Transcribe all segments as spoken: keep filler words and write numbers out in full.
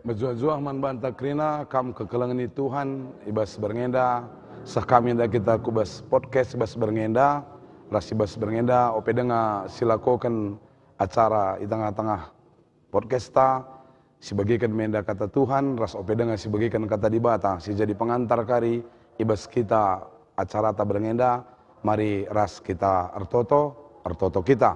Mejuah-juah man banta kerina kam kekelengen ni Tuhan i bas berengenda, seh kami enda kita ku bas podcast i bas berengenda, ras i bas berengenda ope denga silakoken acara i tengah-tengah podcasta, sibagiken menda kata Tuhan, ras ope denga sibagiken kata Dibata, si jadi pengantar kari i bas kita acarata berengenda, mari ras kita ertoto, ertoto kita.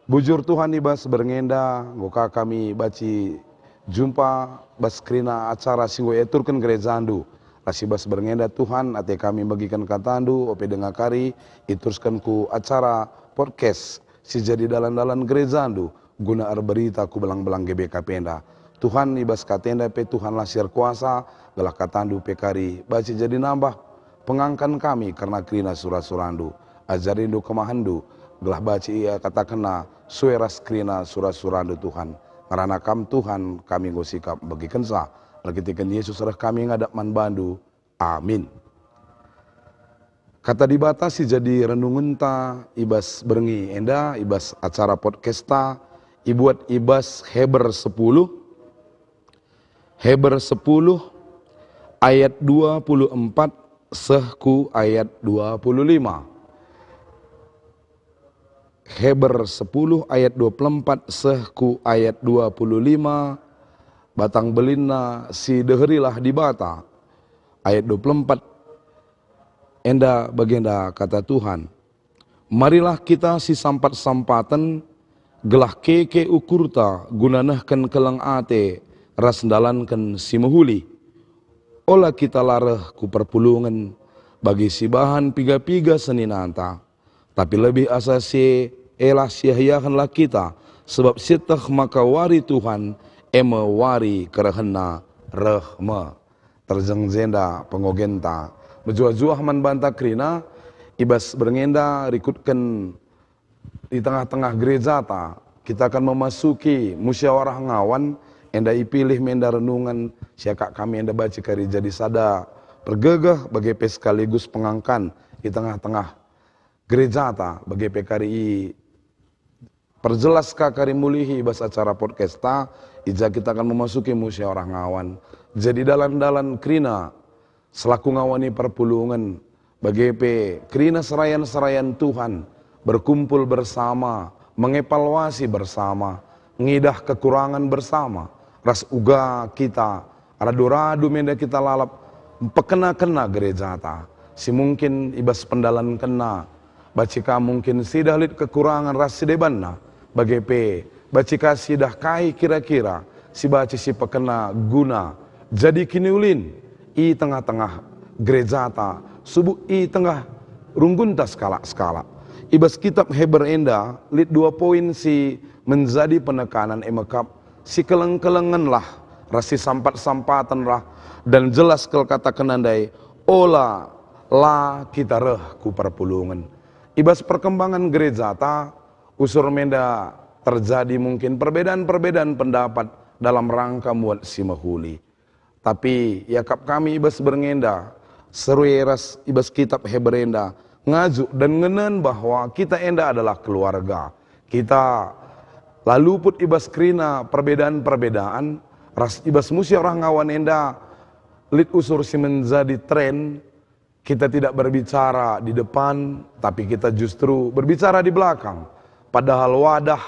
Bujur Tuhan i bas berengenda, enggo ka kami banci jumpa bas kerina acara si enggo iaturken gerejandu. Ras i bas berengenda Tuhan, ate kami megiken katandu, ope denga kari, iterusken ku acara podcast si jadi dalan-dalan gerejandu, guna erberita ku belang-belang G B K P enda. Tuhan, i bas katenda pe Tuhanlah si erkuasa, gelah katandu pe kari banci jadi nambah pengangkan kami kerna kerina sura-surandu. Ajarindu kemahenndu, gelah banci ia katakenna sue ras kerina sura-surandu Tuhan. Ngerana kam Tuhan, kami enggo sikap megikenca. Erkiteken Yesus reh kami ngadap man bandu. Amin. Kata Dibata si jadi renungenta i bas berngi enda, i bas acara podcasta, ibuat i bas Heber sepuluh, Heber sepuluh ayat dua puluh empat seh ku ayat dua puluh lima. Heber sepuluh ayat dua puluh empat seh ku ayat dua puluh lima, batang belinna si deherilah Dibata. Ayat dua puluh empat, enda bagenda kata Tuhan, "Marilah kita sisampat-sampaten, gelah keke ukurta guna nehken keleng ate ras ndalanken si mehuli. Ola kita la reh ku perpulungen bagi sibahan piga-piga seninanta. Tapi lebih asa si e, elah siah-iahenlah kita, sebab sieteh maka wari Tuhan, e me wari kerehenNa reh me." Terjeng jenda pengogenta. Mejuah-juah man banta kerina, i bas berngi enda rikutken i tengah-tengah gerejata, kita akan memasuki musyawarah ngawan, enda ipilih menda renungen, siakap kami enda banci kari jadi sada pergegeh, bage pe sekaligus pengangkan i tengah-tengah gerejata, bage pe kari i perjelas ka kari mulihi i bas acara podcasta, i ja kita akan memasuki musyawarah ngawan. Jadi dalan-dalan kerina selaku ngawani perpulungen, bage pe kerina serayan-serayan Tuhan, berkumpul bersama, mengevaluasi bersama, ngidah kekurangan bersama, ras uga kita radu-radu menda kita lalap mpekena-kena gerejata, si mungkin i bas pendalankenna, banci ka mungkin sidah lit kekurangan ras si debanna, bage pe banci ka sidah kai kira-kira si banci sipekena guna jadi kiniulin i tengah-tengah gerejata, subuk i tengah runggunta sekalak-sekalak. I bas kitab Heber enda lit dua poin si menjadi penekanan, e me kap, sikeleng-kelengenlah ras sisampat-sampatenlah, dan jelas kal katakenna ndai, ola la kita reh ku perpulungen. I bas perkembangan gerejata, usur menda terjadi mungkin perbedaan-perbedaan pendapat dalam rangka muat si mehuli. Tapi iakap kami i bas berngi enda, serue ras i bas kitab Heber enda, ngajuk dan ngenen bahwa kita enda adalah keluarga. Kita la luput i bas kerina perbedaan-perbedaan, ras i bas musyawarah ngawan enda lit usur si menjadi tren, kita tidak berbicara di depan, tapi kita justru berbicara di belakang. Padahal wadah,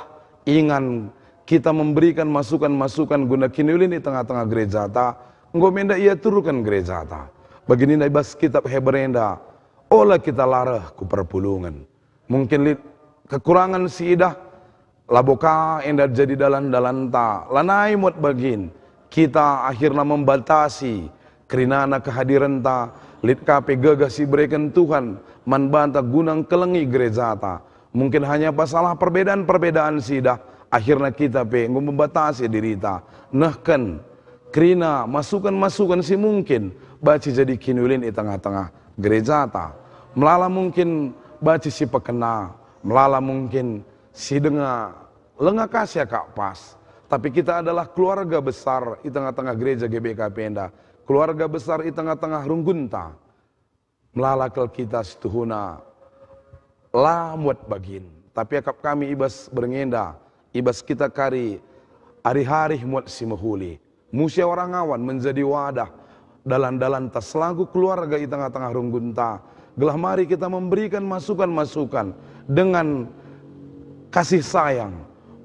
ingan, kita memberikan masukan-masukan guna kiniulin i tengah-tengah gerejata, enggo menda iaturken gerejata. Bagenda i bas kitab Heber enda, ola kita la reh ku perpulungen. Mungkin lit kekurangan si idah, labo ka enda jadi dalan-dalanta, lanai muat bagin. Kita akhirna membatasi kerinana kehadirenta, lit ka pe gegeh si ibereken Tuhan man banta guna ngkelengi gerejata. Mungkin hanya pasalah perbedaan-perbedaan si idah, akhirna kita pe enggo membatasi dirita nehken kerina masukan-masukan si mungkin banci jadi kiniulin i tengah-tengah gerejata. Melala mungkin banci sipekena, melala mungkin si denga langa ka siakap pas. Tapi kita adalah keluarga besar i tengah-tengah gereja G B K P enda, keluarga besar i tengah-tengah runggunta. Melala kal kita situhuna la muat bagin, tapi akap kami i bas berngi enda, i bas kita kari arih-arih muat si mehuli. Musyawarah ngawan menjadi wadah dalan-dalanta selaku keluarga i tengah-tengah runggunta, gelah mari kita memberikan masukan-masukan dengan kasih sayang,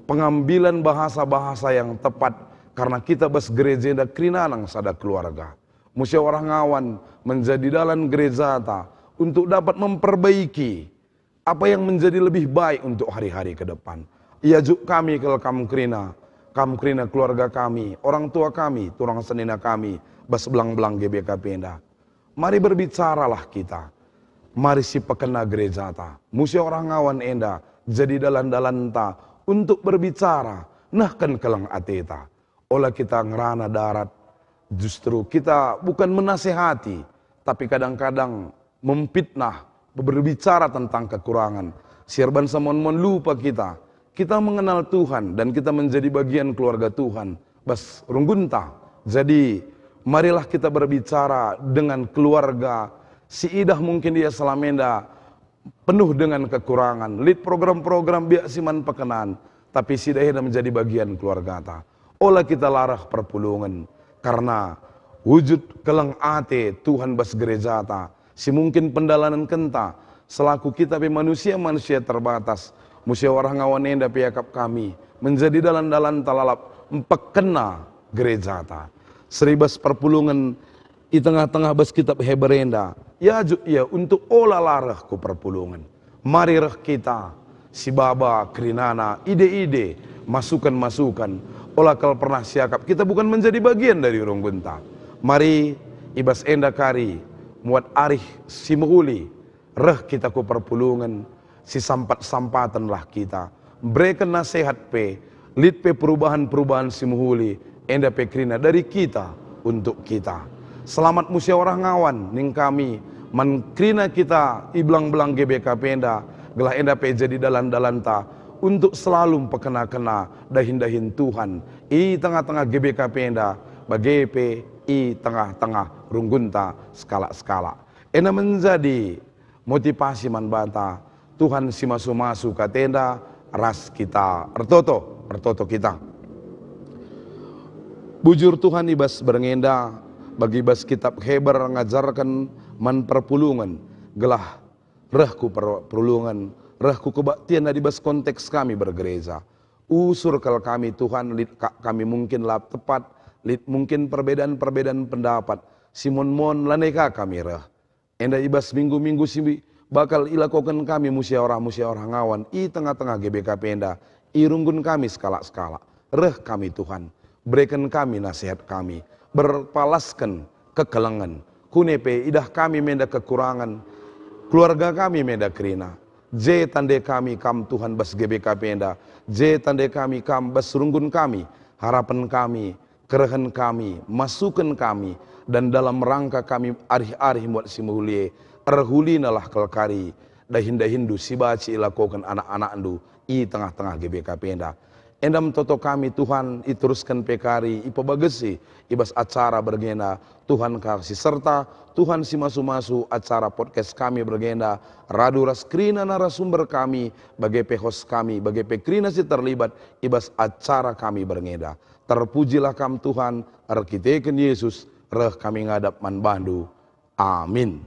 pengambilan bahasa-bahasa yang tepat, karena kita bas gereja enda kerina nang sada keluarga. Musyawarah ngawan menjadi dalan gerejata untuk dapat memperbaiki apa yang menjadi lebih baik untuk hari-hari ke depan. Iajuk kami kal kam kerina, kam kerina keluarga kami, orang tua kami, turang senina kami, bas belang-belang G B K P enda. Mari berbicaralah kita. Mari sipekena gerejata. Musyawarah ngawan enda jadi dalan-dalanta untuk berbicara, nehken keleng ateta. Ola kita ngerana darat, justru kita bukan menasehati, tapi kadang-kadang memfitnah, berbicara tentang kekurangan. Si erban semon-mon lupa kita. Kita mengenal Tuhan dan kita menjadi bagian keluarga Tuhan bas runggunta. Jadi, marilah kita berbicara dengan keluarga si idah mungkin ia selama enda penuh dengan kekurangan, lit program-program biak si man pekenan, tapi si dah enda menjadi bagian keluargata. Ola kita la reh perpulungen, karena wujud keleng ate Tuhan bas gerejata, si mungkin pendalanenkenta, selaku kita pe manusia-manusia terbatas, musyawarah ngawan enda pe iakap kami menjadi dalan-dalanta lalap mpekena gerejata. Seri bas perpulungen i tengah-tengah bas kitab Heber enda, iajuk ia untuk ola la reh ku perpulungen. Mari reh kita, si baba, kerinana, ide-ide, masukan-masukan, ola kal pernah siakap kita bukan menjadi bagian dari runggunta. Mari, i bas enda kari, muat arih si mehuli, reh kita ku perpulungen, sisampat-sampatenlah kita. Bereken nasehat pe, lit pe perubahan-perubahan si mehuli, enda pe kerina dari kita untuk kita. Selamat musyawarah ngawan, ning kami, man kerina kita i belang-belang G B K P enda, gelah enda pe jadi dalan-dalanta untuk selalu mpekena-kena dahin-dahin Tuhan i tengah-tengah G B K P enda, bage pe i tengah-tengah runggunta sekalak-sekalak. Enda menjadi motivasi man banta. Tuhan si masu-masu katenda ras kita ertoto, ertoto kita. Bujur Tuhan, i bas berngi enda, bagi bas kitab Heber ngajarken man perpulungen, gelah reh ku per-, perpulungen, reh ku kebaktian adi bas konteks kami bergereja. Usur kal kami Tuhan, lit kak kami mungkin la tepat, lit mungkin perbedaan-perbedaan pendapat, si mon-mon lanai ka kami reh. Enda i bas minggu-minggu si bakal ilakoken kami musyawarah-musyawarah ngawan i tengah-tengah G B K P enda, i runggun kami sekalak-sekalak. Reh kami Tuhan, bereken kami nasihat kami, berpalasken kekelengen. Kune pe idah kami menda kekurangan, keluarga kami menda kerina. Je tande kami Kam Tuhan bas G B K P enda, je tande kami Kam bas runggun kami, harapen kami, kerehen kami, masuken kami, dan dalam rangka kami arih-arih muat si mehuli e, erhulinalah kal kari dahin-dahinndu si banci ilakoken anak-anakndu i tengah-tengah G B K P enda. Enda me toto kami, Tuhan, iterusken pe kari, ipebagesi i bas acara berngi enda. Tuhan ka si serta, Tuhan si masu-masu acara podcast kami berngi enda, radu ras kerina narasumber kami, bage pe host kami, bage pe kerina si terlibat i bas acara kami berngi enda. Terpujilah Kam, Tuhan, erkiteken Yesus reh kami ngadap man bandu. Amin.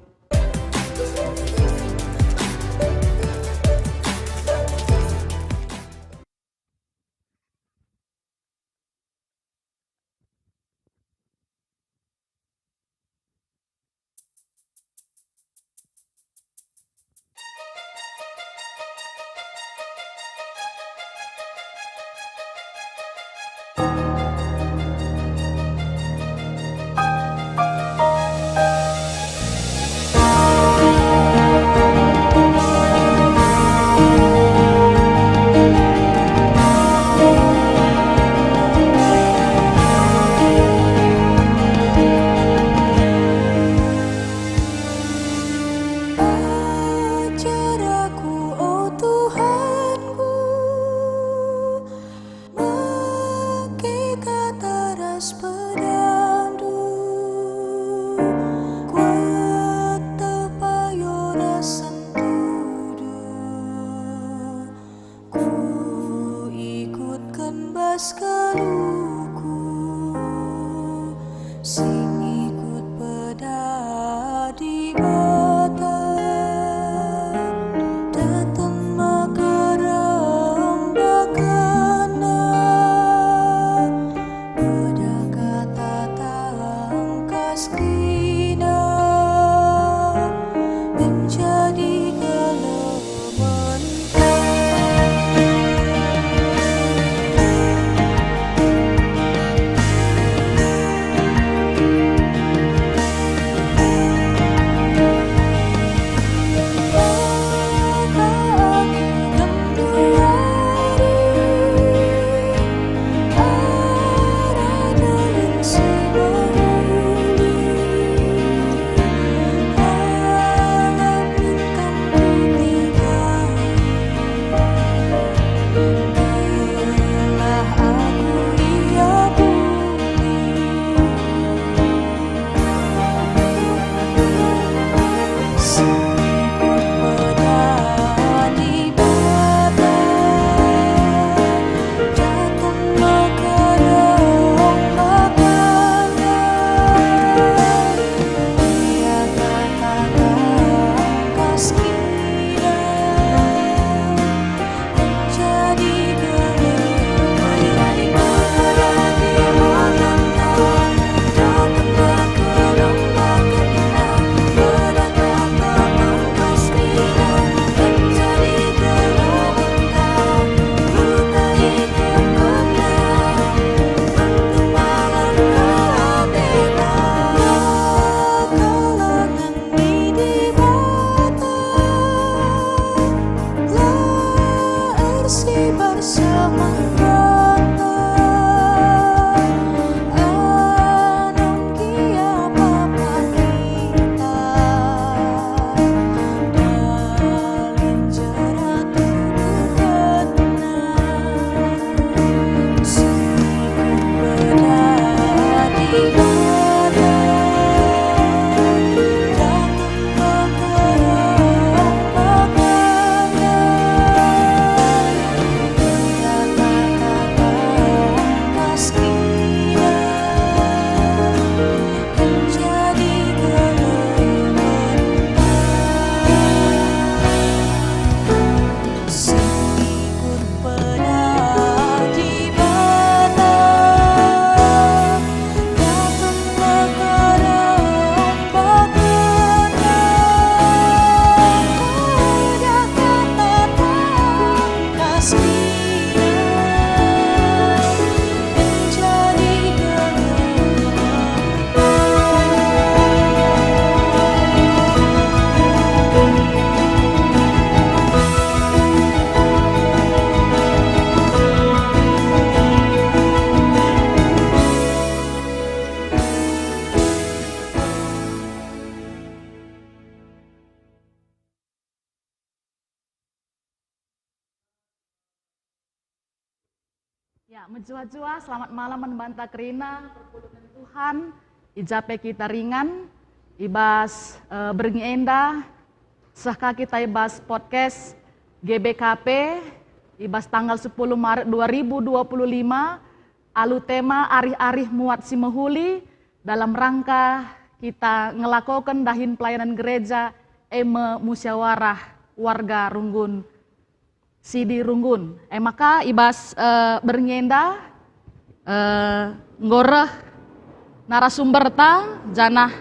Ya, mejuah-juah, selamat malam man banta kerina, perpulungen Tuhan, i ja pe kita ringan, i bas, eh, berngi enda, seh ka kita i bas podcast G B K P, i bas tanggal sepuluh Maret dua ribu dua puluh lima, alu tema arih-arih muat si mehuli, dalam rangka kita ngelakoken dahin pelayanan gereja, e me musyawarah warga Runggun, Sidi Runggun. E maka i bas, eh, berngi enda, eh, enggo reh narasumberta, janah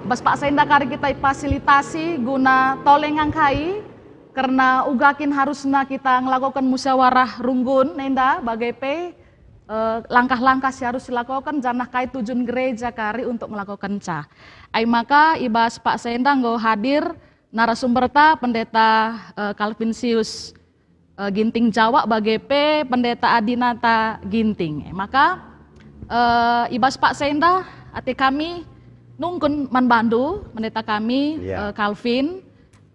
bas paksa enda kari kita ifasilitasi guna tole ngangkai, kerna uga kin harusna kita ngelakoken musyawarah Runggun enda bage pe, eh, langkah-langkah si harus dilakoken, janah kai tujun gereja kari untuk ngelakokenca. Ai maka i bas paksa enda enggo hadir narasumberta Pendeta, eh, Calvinsius, eh, Ginting Jawa bage pe Pendeta Adinata Ginting. Eh, maka, eh, i bas paksa enda ate kami nungkun man bandu, Pendeta kami, Ya. eh, Calvin,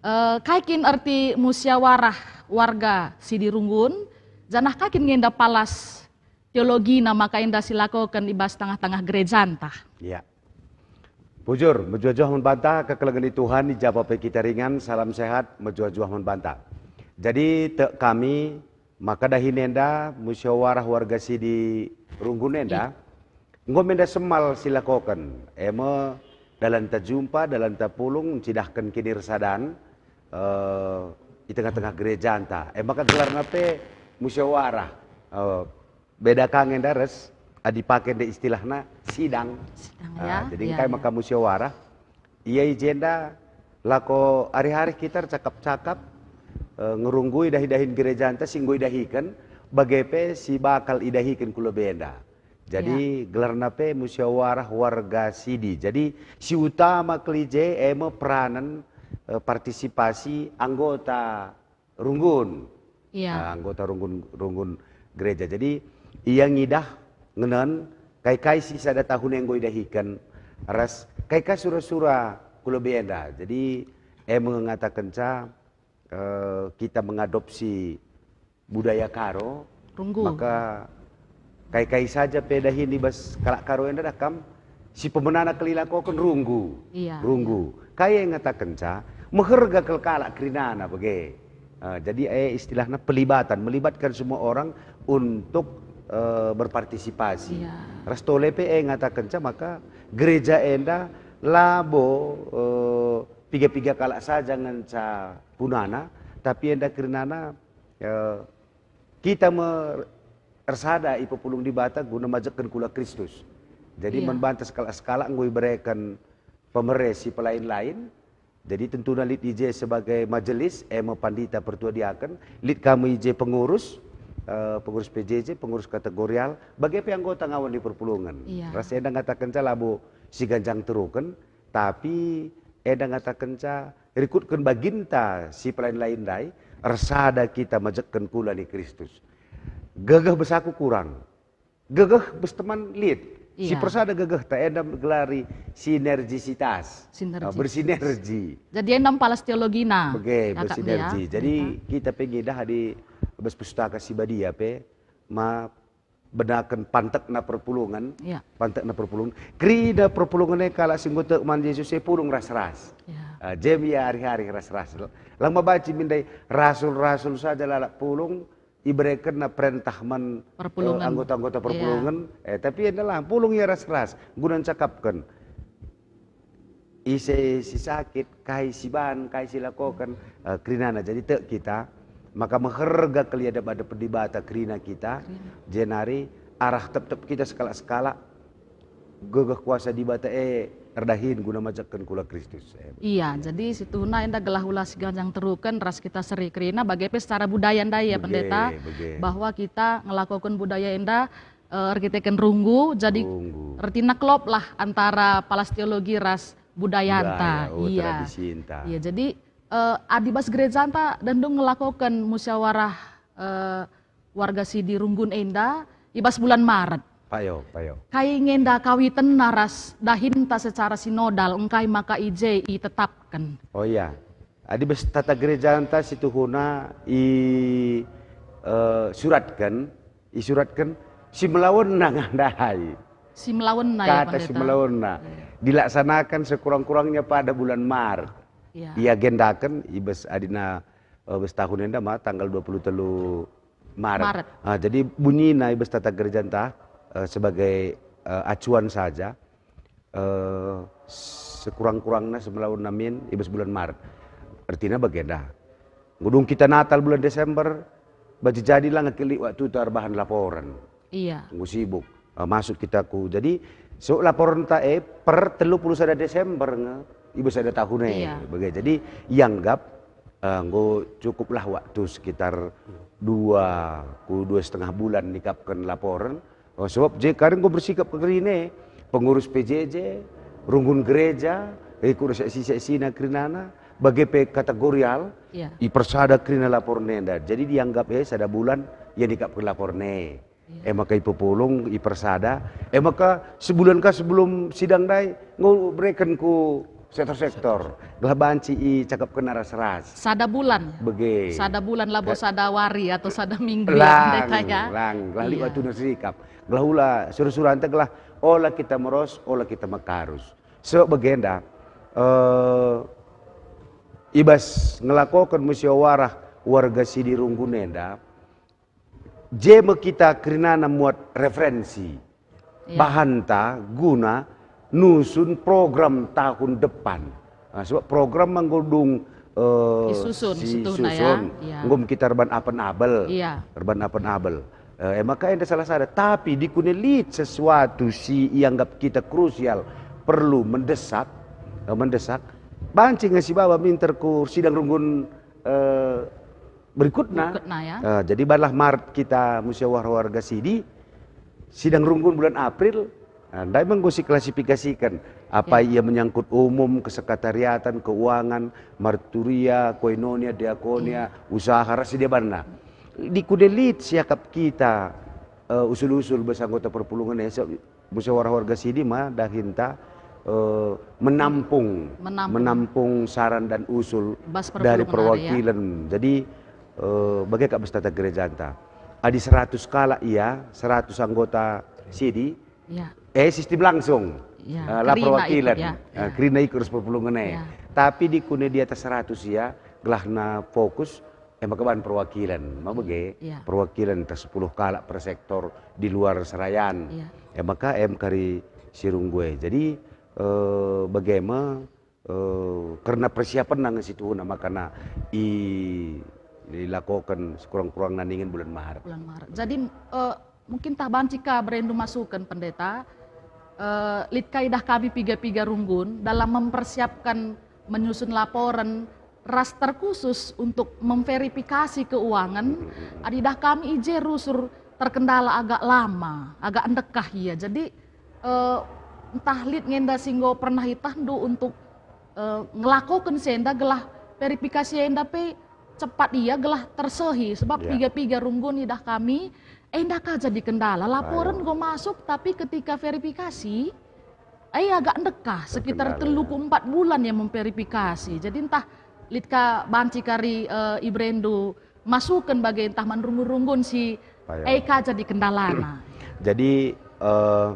eh, kai kin erti musyawarah warga Sidi Runggun, janah kai kin ngenda palas teologina maka enda silakoken i bas tengah-tengah gerejanta. Ya. Bujur, mejuah-juah man banta, kekelengen Tuhan, i ja pe kita ringan, salam sehat, mejuah-juah man banta. Jadi, tek kami, maka dahin enda musyawarah warga Sidi Runggun enda, enggo me enda semal silakoken, e me dalan ta jumpa, dalan ta pulung, ncidahken kinirsadan, eh, i tengah-tengah gerejanta. E maka gelarna pe musyawarah. Eh, beda ka nge enda ras, adi pake enda istilahna sidang. Sidang, Ah, ya, jadi ya, engkai ya. maka musyawarah? Ia i jenda lako arih-arih kita ercakap-cakap, eh, ngerunggui dahin-dahin gerejanta si enggo idahiken, bage pe si bakal idahiken ku lebe enda. Jadi, Ya. gelarna pe musyawarah warga Sidi. Jadi, si utama kal i je, e me peranan, eh, partisipasi anggota Runggun. Iya. Ah, anggota Runggun, Runggun Gereja. Jadi, ia ngidah ngenen kai-kai si sada tahun enggo idahiken, ras kai-kai sura-sura ku lebe enda. Jadi, e me ngatakenca, eh, kita mengadopsi budaya Karo, Runggu. Maka kai-kai saja pe dahin i bas kalak Karo enda dah kam, si pemenana kal ilakoken runggu. Iya, Runggu. Kai e ngatakenca, meherga kal kalak kerinana bage. Eh, jadi, eh, istilahna pelibatan, melibatkan semua orang untuk, eh, berpartisipasi. Iya. Ras tole pe e ngatakenca maka gereja enda labo, eh, piga-piga kalak saja ngenca punana, tapi enda kerinana, eh, kita me ersada ipepulung Dibata guna majekken kula Kristus. Jadi, Iya. man banta sekalak-sekalak enggo ibereken pemere si pelain-lain. Jadi, tentuna lit i je sebagai majelis, e me pandita, pertua diaken, lit ka me i je pengurus, eh, pengurus P J J, pengurus kategorial, bage pe anggota ngawan i perpulungen. Iya. Ras enda ngatakenca labo si ganjang teruken, tapi enda ngatakenca rikutken baginta si pelain-lain ndai, ersada kita majekken kula ni Kristus. Gegeh bas aku kurang. Gegeh bas teman lit. Si Iya. persada gegehta enda gelari sinergisitas. Sinergisitas. Ah, bersinergi. Jadi enda palas teologina, Bage, Kakak, bersinergi. ya, Jadi, Pendeta. kita pe ngidah adi bas Pustaka Si Badia pe, ma benaken pantekna perpulungen, Iya. pantekna perpulungen. Kerina perpulungen e kalak si enggo tek man Jesus e pulung ras-ras. Iya. Ah, jem ia arih-arih ras-ras. Lang mabanci mindai rasul-rasul saja lalap pulung, iberekenna perentah man, Perpulungen. eh, anggota-anggota Iya. perpulungen. Eh, tapi enda lang pulung ia ras-ras, guna ncakapken. Ise si sakit, kai si ban, kai si lakoken, eh, kerinana. Jadi tek kita, maka meherga kal i adep-adepen Dibata kerina kita, Kerina. jenari arah tep-tep kita sekalak-sekalak, gegeh kuasa Dibata e erdahin guna majekken kula Kristus. Eh, Iya, ya. jadi situhuna enda gelah ula si ganjang teruken ras kita seri kerina, bage pe secara budaya ndai ya, Bage, Pendeta, bage. bahwa kita ngelakoken budaya enda, eh, erkiteken runggu, jadi Runggu. ertina klop lah antara palas teologi ras budayanta. Budaya, oh, Iya. tradisinta. Iya, jadi, eh, adi bas gerejanta dendu ngelakoken musyawarah, eh, warga Sidi Runggun enda i bas bulan Maret. Payo, payo. Kai ngenda kawitenna ras dahinta secara sinodal, engkai maka i je itetapken? Oh iya. Adi bas tata gerejanta situhuna i, eh, suratken, isuratken, Si melawenna nge ndai. Si melawenna, ya, kata si Pendeta. Melawenna. Iya. Dilaksanakan sekurang-kurangnya pada bulan Maret. Iya. Iagendaken i bas adina, eh, bas tahun enda ma tanggal dua puluh telu Maret. Maret. Ah, jadi bunyina i bas tata gerejanta, eh, sebagai, eh, acuan saja, eh, sekurang-kurangna semelawenna min i bas bulan Maret. Ertina bagenda. Nggo dung kita Natal bulan Desember, baju jadi la nge lit waktu ta erbahan laporen. Iya. Enggo sibuk. Eh, masuk kita ku, jadi, so, laporenta e per telu puluh sada Desember nge, i bas sada tahun e, iya, bage. Jadi, ianggap, eh, enggo cukuplah waktu sekitar dua ku dua setengah bulan nikapken laporen. Oh, sebab je kari enggo bersikap kerina e, pengurus P J J, runggun gereja, ikut seksi-seksina kerinana, bage pe kategorial, iya, ipersada kerina laporen enda. Jadi, dianggap e sada bulan ia nikapken laporen e. Iya. E maka ipepulung, ipersada. E maka sebulan ka sebelum sidang ndai, enggo bereken ku sektor-sektor. Gelah banci icakapken ras-ras. Sada bulan. Bage. Sada bulan labo sada wari atau sada minggu, ya, Pendeta, ya. Lang, lang. Gelah lit waktu sikap. Gelah ula sura-suranta gelah ola kita meros, ola kita mekarus. So bagenda, eh, i bas ngelakoken musyawarah warga Sidi Runggun enda, je me kita kerinana muat referensi. Iya. Bahanta guna nusun program tahun depan. Nah, sebab program enggo dung, eh, isusun, si situhuna, ya. Susun. Iya. Enggo me kita erban apen-abel. Iya. Erban apen-abel. Eh, e maka enda salah sada. Tapi dikune lit sesuatu si ianggap kita krusial, perlu mendesak, eh, mendesak, banci nge sibaba minter ku sidang runggun, eh, berikutna. Berikutna, ya. Eh, jadi banlah Maret kita musyawarah warga Sidi, sidang runggun bulan April, nah, ndai me enggo siklasifikasiken. Apa, ya, ia menyangkut umum, kesekretariatan, keuangan, marturia, koinonia, diakonia, iya, usaha, ras si debanna. Dikune lit siakap kita, eh, usul-usul bas anggota perpulungen e, se-, musyawarah warga Sidi ma dahinta, eh, menampung, menampung, menampung saran dan usul bas dari perpulungen, ya, perwakilan. Jadi, eh, bage kap bas tata gerejanta. Adi seratus kalak ia, seratus anggota Sidi, ya, eh, sistem langsung. Ya, eh, la kerina perwakilan ikut, ya. Eh, ya, kerina ikut ras perpulungen e. Ya. Tapi dikune di atas seratus ia, gelahna fokus, e maka bahan perwakilan, ma bage, iya, perwakilan ntah sepuluh kalak per sektor di luar serayan. Iya. E maka em kari si runggu e. Jadi, eh, bage me, eh, kerna persiapenna nge situhuna makana i, dilakoken sekurang-kurangna ningen bulan Maret. Bulan Maret. Jadi, eh, mungkin tah banci ka berendu masuken, Pendeta, eh, lit ka idah kami piga-piga runggun dalam mempersiapkan menyusun laporen ras terkhusus untuk memverifikasi keuangan, adi idah kami i je rusur terkendala agak lama, agak ndekah ia. Jadi, eh, ntah lit nge enda si enggo pernah itahndu untuk, eh, ngelakoken si enda gelah verifikasi enda pe cepat ia gelah tersehi, sebab, iya, piga-piga runggun idah kami, enda ka jadi kendala. Laporen, ayo, enggo masuk, tapi ketika verifikasi, eh, agak ndekah, sekitar, terkendala, telu ku empat bulan ia memverifikasi. Jadi ntah lit ka banci kari, eh, iberendu masuken bage ntah man runggun-runggun si, ayo, eh, ka jadi kendalana. Jadi, eh,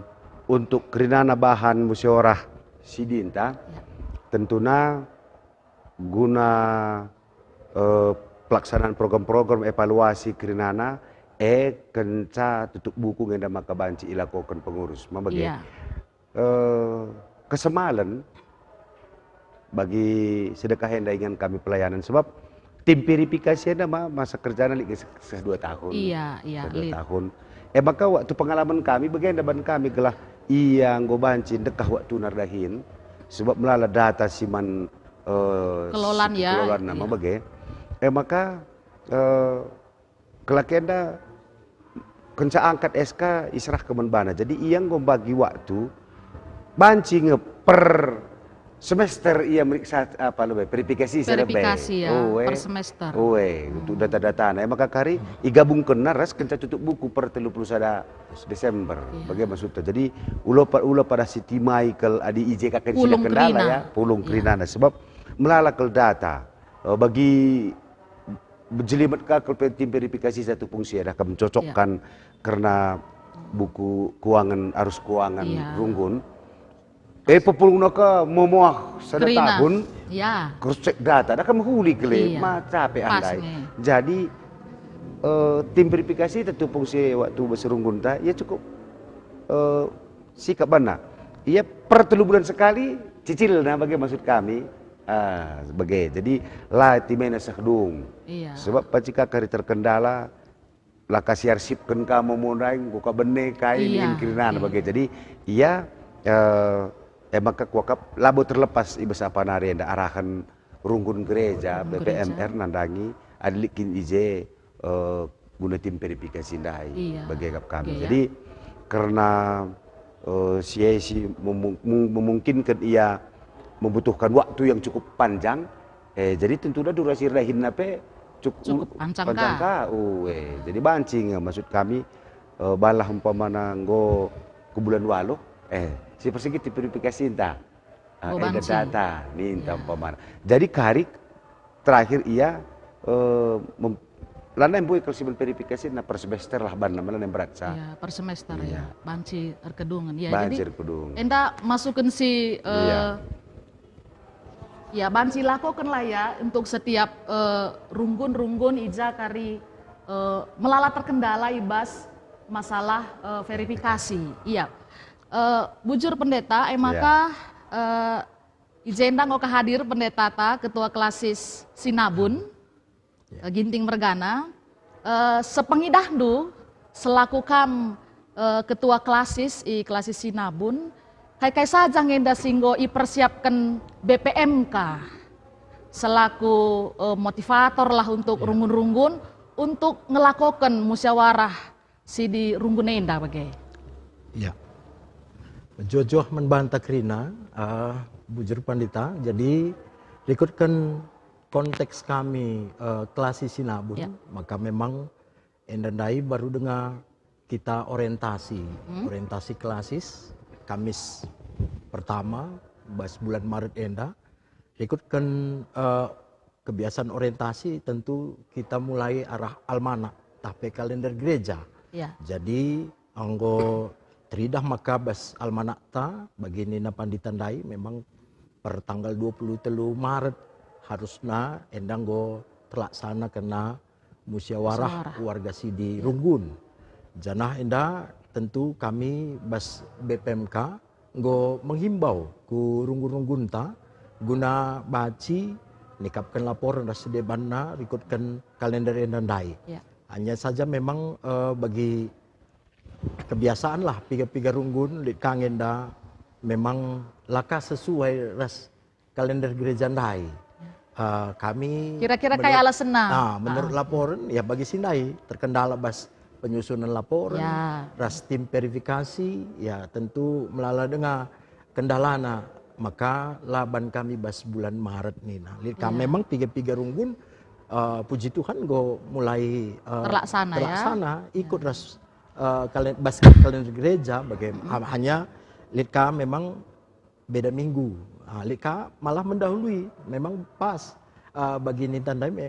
untuk kerinana bahan musyawarah Sidinta, ya, tentuna guna, eh, pelaksanaan program-program evaluasi kerinana, eh, kenca tutup buku nge enda maka banci ilakoken pengurus. Ma bage? Iya. Eh, kesemalen bagi sedekah enda ingan kami pelayanan, sebab tim verifikasi enda ma-, masa kerjana lit se-, se-, dua tahun. Iya, iya, se-, dua lit tahun. Eh, maka waktu pengalaman kami bagenda ban kami gelah ia enggo banci ndekah waktuna erdahin, sebab melala data si man, eh, kelolan, si ya, kelolan nama, iya, bage. Eh, maka, eh, kelakenda kenca angkat S K iserahken man bana. Jadi ia enggo mbagi waktu banci nge per semester ia meriksa apa lebe, verifikasi si lebe. Verifikasi, ya, per semester. Oe, untuk data-data. Nah, maka kari igabungkenna ras kenca tutup buku per telu puluh sada Desember. Iya. Bage maksudta. Jadi, ula pa-, ula pada si timai kal adi i je ka ken sida kendala, ya, pulung kerina. Iya. Pulung kerinana. Sebab melala kal data. Eh, bagi bejelimet ka kal pe tim verifikasi satu fungsi, ada ka mencocokkan, iya, kerna buku keuangan, arus keuangan Iya. Runggun. Eh, pepulungna ka memuah sada Kerina. Tahun, Ya. Cross check data, dah ka mehuli kele, Iya. Ma capek Pas andai. Nge. Jadi, eh, tim verifikasi tentu fungsi waktu bas Runggun ta, ia cukup, eh, sikap bana. Ia per telu bulan sekali, cicil, nah, bage maksud kami. Ah, bage. Jadi, la timena seh dung. Iya. Sebab pacika kari terkendala, la ka siarsipken ka momo ndai, enggo ka bene kai Iya, ningen kerina iya. Bage. Jadi, ia, eh, e maka kuakap labo terlepas i bas apa nari enda arahen Runggun Gereja, Runggun Gereja. B P M R nandangi, adi lit kin i je, eh, guna tim verifikasi ndai, Iya. Bage akap kami. Oke, ya. Jadi, karena, eh, si e si memung-, mung-, memungkinkan ia membutuhkan waktu yang cukup panjang, eh, jadi tentulah durasi erdahinna pe cuk-, Cukup u-, panjang panjang ka. Ka. Uh, eh, jadi banci nge maksud kami, eh, balah umpamana enggo ke bulan waluh, eh, si persegit verifikasi enta. Ah, Oh, eh, banci. Data, ninta Ya. Umpamana. Jadi kari terakhir ia, eh, mem-, lanai mbue kal si verifikasi na per semester lah banna, lanai berat sa. Ya, per semester, Iya. Ya. Banci erkedungen. Ya, Banci jadi erkedungen. Enda masuken si, eh, Iya. Ya, banci lakokenlah ya untuk setiap, eh, runggun-runggun i ja kari, eh, melala terkendala i bas masalah, eh, verifikasi. Iya. Eh, bujur Pendeta, e Iya. maka, eh, i jenda enggo ka hadir pendetata, ketua klasis Sinabun. Ya. Eh, Ginting mergana, eh, sepengidahndu selaku kam, eh, ketua klasis i klasis Sinabun, kai-kai saja nge enda si enggo ipersiapken B P M K selaku, eh, motivator lah untuk Ya. runggun-runggun untuk ngelakoken musyawarah si di runggun enda bage? Ya. Mejuah-juah man banta kerina, eh, bujur Pandita. Jadi, rikutken konteks kami, eh, klasis Sinabun, Ya. maka memang enda ndai baru denga kita orientasi, Hmm. orientasi klasis, Kamis pertama, bas bulan Maret enda. Rikutken, eh, kebiasaan orientasi tentu kita mulai arah almanak, tah pe kalender gereja. Ya. Jadi, enggo teridah maka bas almanakta, bagi nina pandita ndai, memang per tanggal dua puluh telu Maret harusna enda enggo terlaksana kena musyawarah Musyawarah. warga sidi Ya. Runggun. Janah enda tentu kami bas B P M K enggo menghimbau ku runggun-runggunta guna banci nikapken laporen ras debanna rikutken kalender enda ndai. Ya. Hanya saja memang, eh, bagi kebiasaanlah piga-piga runggun lit ka nge enda memang la ka sesuai ras kalender gereja ndai. Eh, kami Kira-kira menurut kai alasenna? Ah, menurut Ah. laporen, ya bagi si ndai terkendala bas penyusunan laporen, Ya. ras tim verifikasi, ya tentu melala denga kendalana, maka la ban kami bas bulan Maret nina. Lit ka Ya. memang piga-piga runggun, eh, puji Tuhan enggo mulai, eh, Terlaksana, ya. terlaksana, ikut Ya. ras, eh, kalen-, bas kalender gereja, baga-, Mm-mm. ha-, hanya lit ka memang beda minggu. Ah, lit ka malah mendahului, memang pas, ah, bagi ninta ndai me,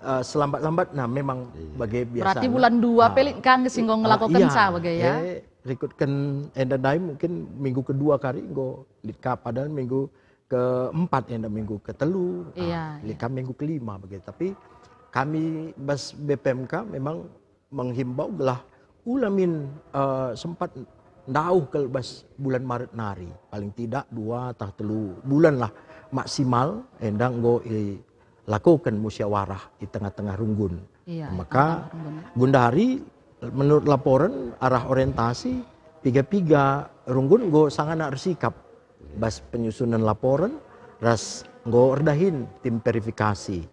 ah, selambat-lambatna memang Iya. bage biasana. Berarti bulan dua Ah. pe lit ka nge si enggo Ah, ngelakokenca iya. bage ya? Eh, rikutken enda ndai mungkin minggu kedua kari enggo lit ka, padahal minggu keempat enda minggu ketelu, ah, Iya, lit iya. ka minggu kelima bage. Tapi kami bas B P M K memang menghimbau gelah ula min, eh, sempat ndauh kal bas bulan Maret nari. Paling tidak dua tah telu bulan lah maksimal enda enggo ilakoken musyawarah i tengah-tengah runggun. Iya, Maka tengah-tengah runggun, ya. gundari menurut laporen arah orientasi piga-piga runggun enggo sangana ersikap bas penyusunan laporen ras enggo erdahin tim verifikasi.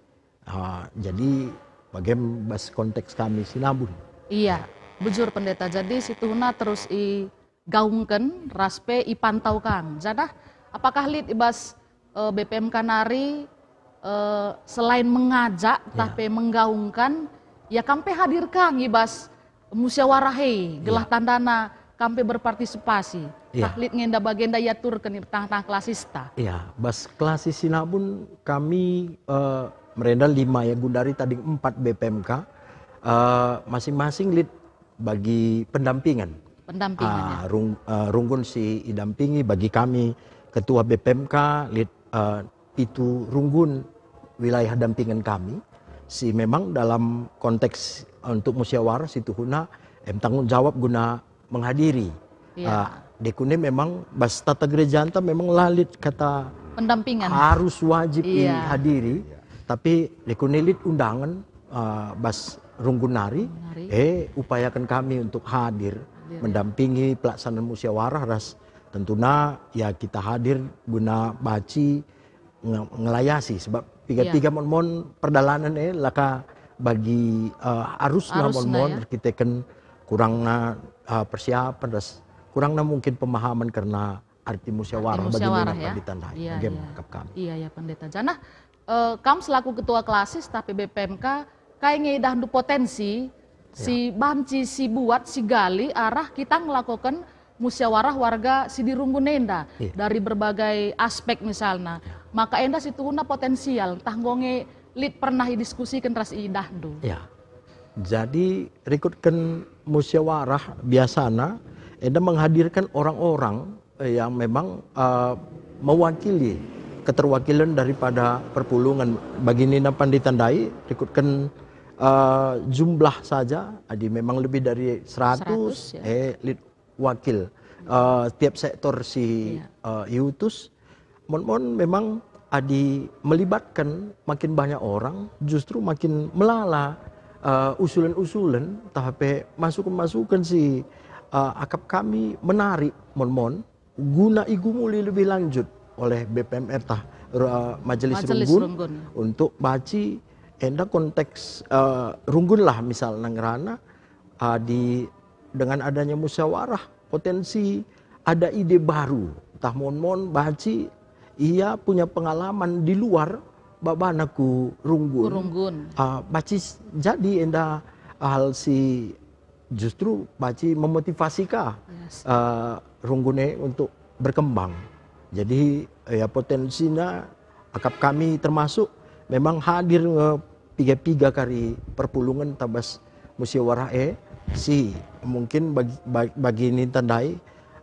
Ah, jadi bagem bas konteks kami Sinabun. Iya, bujur Pendeta. Jadi situhuna terus igaungken ras pe ipantau kang. Janah apakah lit i bas, eh, B P M K nari, eh, selain mengajak tah Ya. pe menggaungkan, ya kam pe hadir kang i bas musyawarah e, gelah Ya. tandana kam pe berpartisipasi. Ya. Tah lit nge enda bagenda iaturken i tengah-tengah klasista. Ya, bas klasis Sinabun kami, eh, merenda lima ya, gundari tading empat B P M K. Eh, masing-masing lit bagi pendampingan. Pendampingan, ya. Ah, rung-, eh, runggun si idampingi bagi kami ketua B P M K, lit, eh, pitu runggun wilayah dampingan kami, si memang dalam konteks untuk musyawarah si tuhuna em tanggung jawab guna menghadiri. Iya. Ah, dekune memang bas tata gerejanta memang la lit kata Pendampingan. Harus wajib Iya. ihadiri, tapi dekune lit undangan, ah, bas runggun nari, Nari. eh, upayaken kami untuk hadir, Hadir, ya. mendampingi pelaksanaan musyawarah ras tentuna, ya, kita hadir guna banci nge-, ngelayasi, sebab piga-piga Iya. mon-mon perdalanan, eh, laka bagi, eh, arusna Arusna, mon-mon ya. erkiteken kurangna, eh, persiapan ras kurangna mungkin pemahaman kerna arti musyawarah Arti bagi musyawarah, nina ya. Pandita ndai. Iya, Bagaimana iya. akap kami? Iya, iya, Pendeta. Janah, eh, kam selaku ketua klasis tah pe B P M K, kai nge idahndu potensi Ya. si banci, si buat, si gali arah kita ngelakoken musyawarah warga si di runggun enda Iya. dari berbagai aspek misalna. Ya. Maka enda si tuhuna potensial, ntah enggo nge lit pernah idiskusiken ras idahndu. Ya. Jadi, rikutken musyawarah biasana enda menghadirkan orang-orang, eh, yang memang, eh, mewakili keterwakilan daripada perpulungen. Bagi nina Pandita ndai, rikutken, eh, jumlah saja, adi memang lebih dari seratus, Seratus, ya. eh, lit wakil, eh, tiap sektor si, Iya. eh, iutus. Mon-mon memang adi melibatkan makin banyak orang, justru makin melala, eh, usulen-usulen, tah pe masuken-masuken si, eh, akap kami menarik mon-mon, guna igumuli lebih lanjut oleh B P M R tah, eh, Majelis Majelis Runggun Runggun. untuk banci enda konteks, eh, runggun lah misalna ngerana, adi dengan adanya musyawarah, potensi ada ide baru, tah mon-mon banci ia punya pengalaman di luar babana ku runggun. Ku runggun. Ah, banci s-, jadi enda hal si justru banci memotivasi ka, Yes. ah, runggun e untuk berkembang. Jadi, ya, potensinya akap kami termasuk memang hadir nge piga-piga kari perpulungen tah bas musyawarah e, si mungkin bagi, bag-, bagi ninta ndai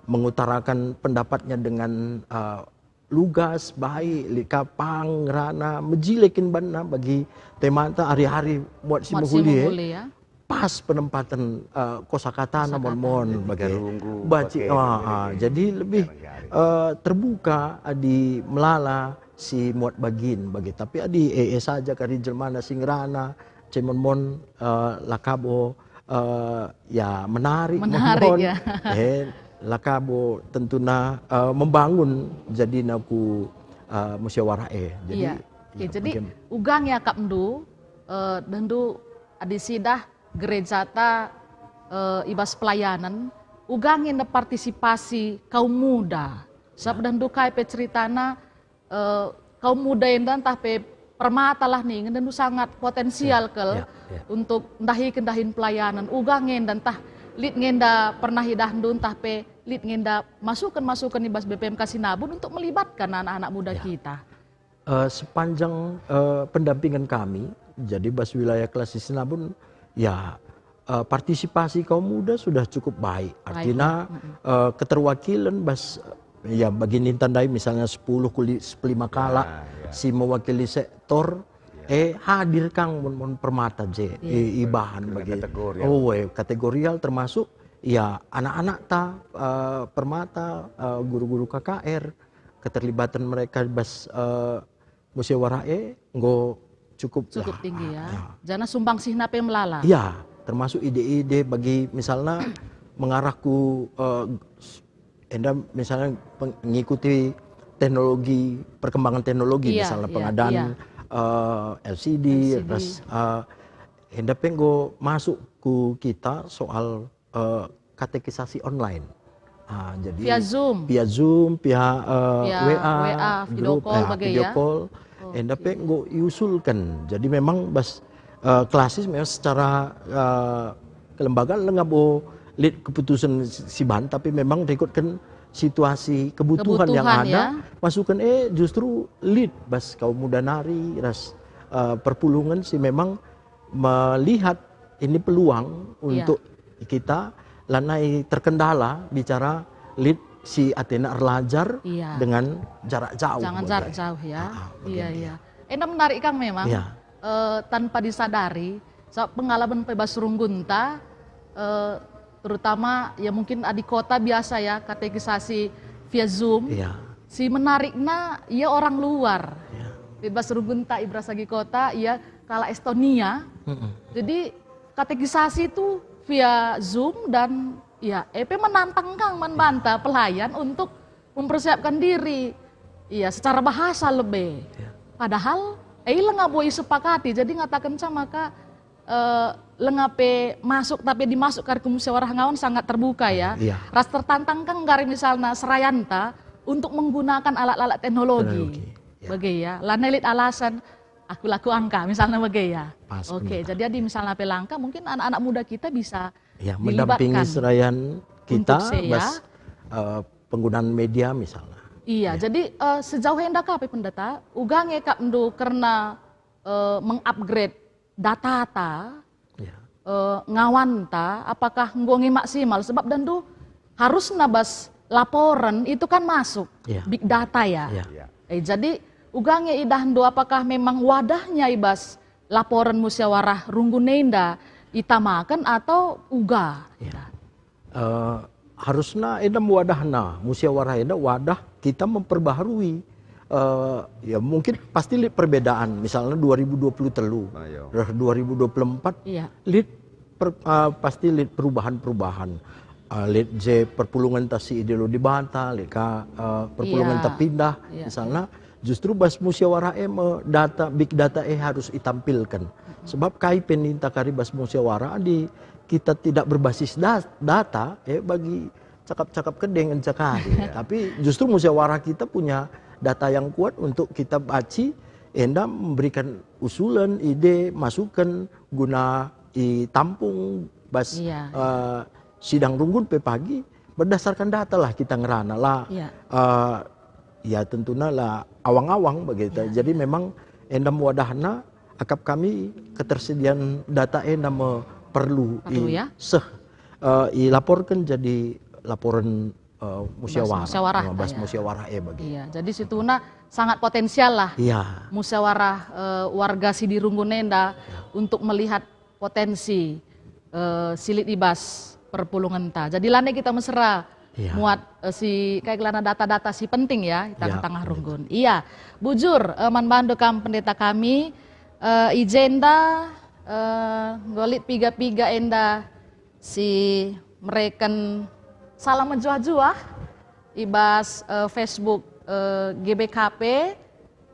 mengutarakan pendapatnya dengan, eh, lugas, baik, lit ka pang, ngerana, mejile kin banna bagi temanta ari-ari muat si Muat si mehuli e. mehuli, ya. Pas penempaten, eh, kosakatana Kosakata. mon-mon Jadi bagi. garunggu, Baci, bage, ah, bage, ah, bage. jadi lebih, Jarang-jarang. eh, terbuka adi melala si muat bagin bage. Tapi adi e-e saja kari jelmana si ngerana, cemon-mon, eh, la kabo, eh, ya, menarik, Menarik, mon-mon. ya. Eh, la kabo tentuna, eh, membangun jadina ku, eh, musyawarah e. Jadi, Iya. Oke, ya, jadi bagaimana? uga nge akapndu, eh, dendu adi sidah gerejata, eh, i bas pelayanan, uga nge nde partisipasi kaum muda. Sabap Ya. dendu kai pe ceritana, eh, kaum muda enda ntah pe permata lah ningen dendu sangat potensial Ya, kal ya, ya. untuk ndahiken dahin pelayanan. Uga nge enda ntah lit nge enda pernah idahndu ntah pe lit nge enda masuken-masuken i bas B P M K Sinabun untuk melibatkan anak-anak muda Ya. kita. Eh, sepanjang, eh, pendampingan kami, jadi bas wilayah klasis Sinabun, ya, eh, partisipasi kaum muda sudah cukup baik. Baik, Artinya, ya. Mm-mm. eh, keterwakilan bas, ya, bagi ninta ndai misalnya sepuluh kuli, sepelima kalak Ya, ya. si mewakili sektor, Ya. eh, hadir kang mun, mun permata je, Iya. i, i bahan Kena bagi. kategorial. Oh, eh, kategorial termasuk, ya, anak-anak ta, eh, permata, eh, guru-guru K K R, keterlibatan mereka bas, eh, musyawarah e enggo cukup Cukup lah. tinggi, ya. Ah, ya. Jana sumbangsihna pe melala. Ya, termasuk ide-ide bagi misalnya mengarah ku, eh, s-, enda misalnya peng-, ngikuti teknologi, perkembangan teknologi, Iya, misalnya iya, pengadaan, iya. eh, L C D, L C D. terus, eh, enda pe enggo masuk ku kita soal eh, katekisasi online. Ah, jadi Via Zoom. via Zoom, via, eh, Via W A, W A, video grup, call eh, bage, video ya? call. Oh, Enda pe oke. enggo iusulken. Jadi memang bas, eh, klasis memang secara, eh, kelembagaan lengkap lit keputusan si, si ban, tapi memang rikutken situasi kebutuhan yang Kebutuhan, ada, ya. masuken, eh, justru lit bas kaum muda nari ras, eh, perpulungen si memang melihat ini peluang Iya. untuk kita lanai terkendala bicara lit si atena erlajar Iya. dengan jarak jauh. Jangan bage. jarak jauh ya. Ah, ah, Iya, bagian iya. Enda menarik kang memang. Iya. Eh, tanpa disadari, so, pengalaman pe bas runggunta, eh, terutama ya mungkin adi kota biasa ya katekisasi via Zoom. Iya. Si menarikna ia orang luar. Iya. Di bas runggunta i Brasagi kota, ia kalak Estonia. Mm-mm. Jadi katekisasi itu via Zoom dan ya, e pe menantang kang man banta pelayan untuk mempersiapkan diri. Iya, secara bahasa lebe. Iya. Padahal, eh, lenga bo isepakati. Jadi ngatakenca maka, eh, lenga pe masuk, tapi dimasuk kari ku musyawarah ngawan sangat terbuka ya. Iya. Ras tertantang kang kari misalna serayanta untuk menggunakan alat-alat teknologi. Teknologi, ya. Bage ya. Lanai lit alasan, "Aku laku angka," misalna bage ya. Pas, Oke, benar. jadi adi misalna pe langka, mungkin anak-anak muda kita bisa Ya, mendampingi dilibatkan serayan kita untuk se, ya. bas, eh, penggunaan media misalnya. Iya, Ya. jadi, eh, sejauh enda ka pe Pendeta, uga nge kap ndu kerna, eh, mengupgrade data ta, Ya. eh, ngawanta, apakah enggo nge maksimal? Sebab dendu harusna bas laporen itu kan masuk, Ya. big data ya. Ya. Ya. Eh, jadi uga nge idahndu apakah memang wadahnya i bas laporen musyawarah runggun enda itamaken atau uga? Ya. Eh, harusna enda wadahna, musyawarah enda wadah kita memperbaharui. Eh, ya mungkin pasti lit perbedaan, misalnya dua ribu dua puluh telu, Ah, iya. reh dua ribu dua puluh empat, Iya. lit per-, eh, pasti lit perubahan-perubahan. Eh, lit je perpulungenta si idilo Dibata, lit ka, eh, perpulungenta Iya. pindah, Iya. misalnya justru bas musyawarah e me data, big data e harus itampilkan. Sebab kai pe ninta kari bas musyawarah adi kita tidak berbasis da-, data, eh, bagi cakap-cakap kedeng enca kari. Iya. Tapi justru musyawarah kita punya data yang kuat untuk kita baci, enda memberikan usulan, ide, masukan guna itampung bas, Iya. eh, sidang runggun pe pagi, berdasarkan data lah kita ngerana lah. Iya. Eh, ya tentuna lah awang-awang begitu. Iya, Jadi iya. memang enda me wadahna akap kami ketersediaan data enda me perlu Perlu, i ya? seh, eh, ilaporkan jadi laporan, eh, musyawarah. musyawarah, Eh, bas ya. musyawarah e bagi. Iya, jadi situhuna sangat potensial lah Iya. musyawarah, eh, warga Sidirunggun enda Ya. untuk melihat potensi, eh, si lit i bas perpulungenta. Jadi lanai kita mesera Iya. muat, eh, si, kai gelana data-data si penting ya, di Iya, tengah-tengah betul. runggun. Iya, bujur, eh, man bandu kam pendeta kami, eh, i jenda, eh, enggo lit piga-piga enda si mereken salam mejuah-juah i bas, eh, Facebook, eh, G B K P,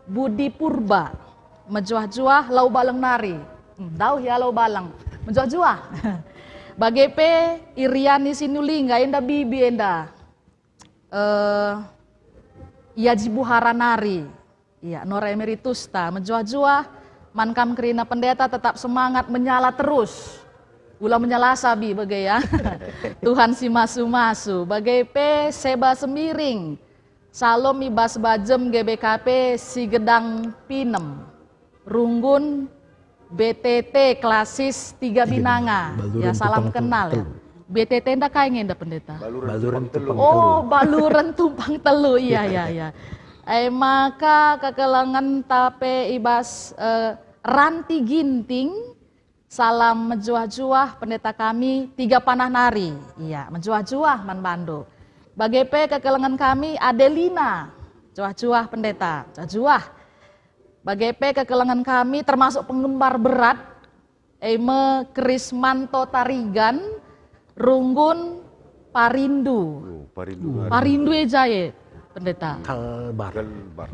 Budi Purba, mejuah-juah Lau Baleng nari. Hmm, dauh ya Lau Baleng. Mejuah-juah. Bage pe Iriani Sinulingga enda Bibi enda. Eh, Yaji Buhara nari. Iya, Nora Emeritusta, mejuah-juah, man kam kerina pendeta tetap semangat menyala terus. Ula menyala sabi bage ya. Tuhan si masu-masu. Bage pe Seba Sembiring. Salom i bas bajem G B K P si gedang pinem. Runggun B T T klasis tiga Tiga Binanga. Binanga. Baluran Ya, salam Tupang kenal ya. Telu. B T T nda kai nge enda pendeta? Baluran Baluran Tupang Telu. Tupang Oh, Telu. Baluran Tumpang Telu. Iya, iya, iya. Eh, maka kekelengen tape i bas, eh, Ranti Ginting, salam mejuah-juah pendeta kami tiga panah nari. Iya, mejuah-juah man bandu. Bage pe kekelengen kami Adelina, juah-juah pendeta, juah-juah. Bage pe kekelengen kami termasuk penggemar berat, e me Krismanto Tarigan, Runggun Parindu. Oh, Parindu. Parindu e jae, pendeta. Kalbar. Kalbar.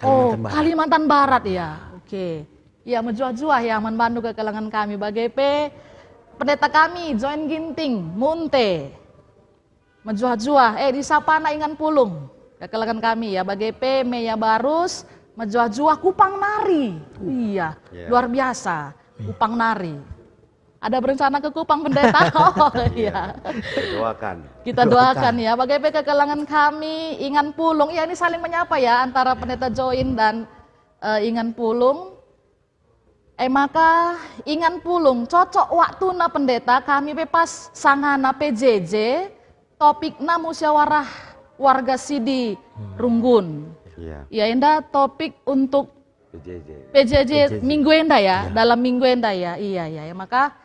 Oh, Kalimantan Barat. Kalimantan Barat ya. Oke. Ya, mejuah-juah ya man bandu kekelengen kami. Bage pe pendeta kami, Join Ginting, Munte. Mejuah-juah, eh, disapana ingan pulung. Kekelengen kami ya, bage pe Meya Barus, mejuah-juah Kupang nari. Iya, Iya. luar biasa. Kupang nari. Ada berencana ke Kupang, Pendeta? Oh, Iya. iya. Kita doakan. Kita doakan ya. Bage pe kekelengen kami, ingan pulung. Ya, ini saling menyapa ya antara Pendeta Join dan, eh, ingan pulung. E maka ingan pulung, cocok waktuna Pendeta, kami pe pas sangana P J J, topikna musyawarah warga sidi Runggun. Iya. Ya, enda topik untuk P J J. P J J P J J. Minggu enda ya, Iya. dalam minggu enda ya. Iya, ya. Ya, maka,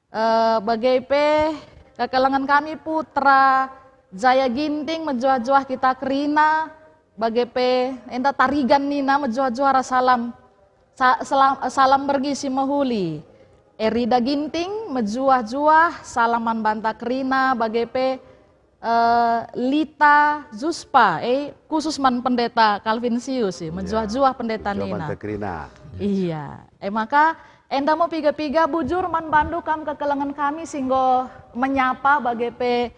eh, bage pe kekelengen kami Putra Jaya Ginting mejuah-juah kita kerina, bage pe enda Tarigan nina mejuah-juah ras salam. Sa-, selam, salam bergi si mehuli. Erida Ginting mejuah-juah salam man banta kerina, bage pe eh, Lita Zuspa, eh, khusus man Pendeta Calvinsius, eh, Iya. mejuah-juah Pendeta Mejuah nina. Banta kerina. Iya. Eh, maka enda me piga-piga bujur man bandu kam kekelengen kami si enggo menyapa bage pe,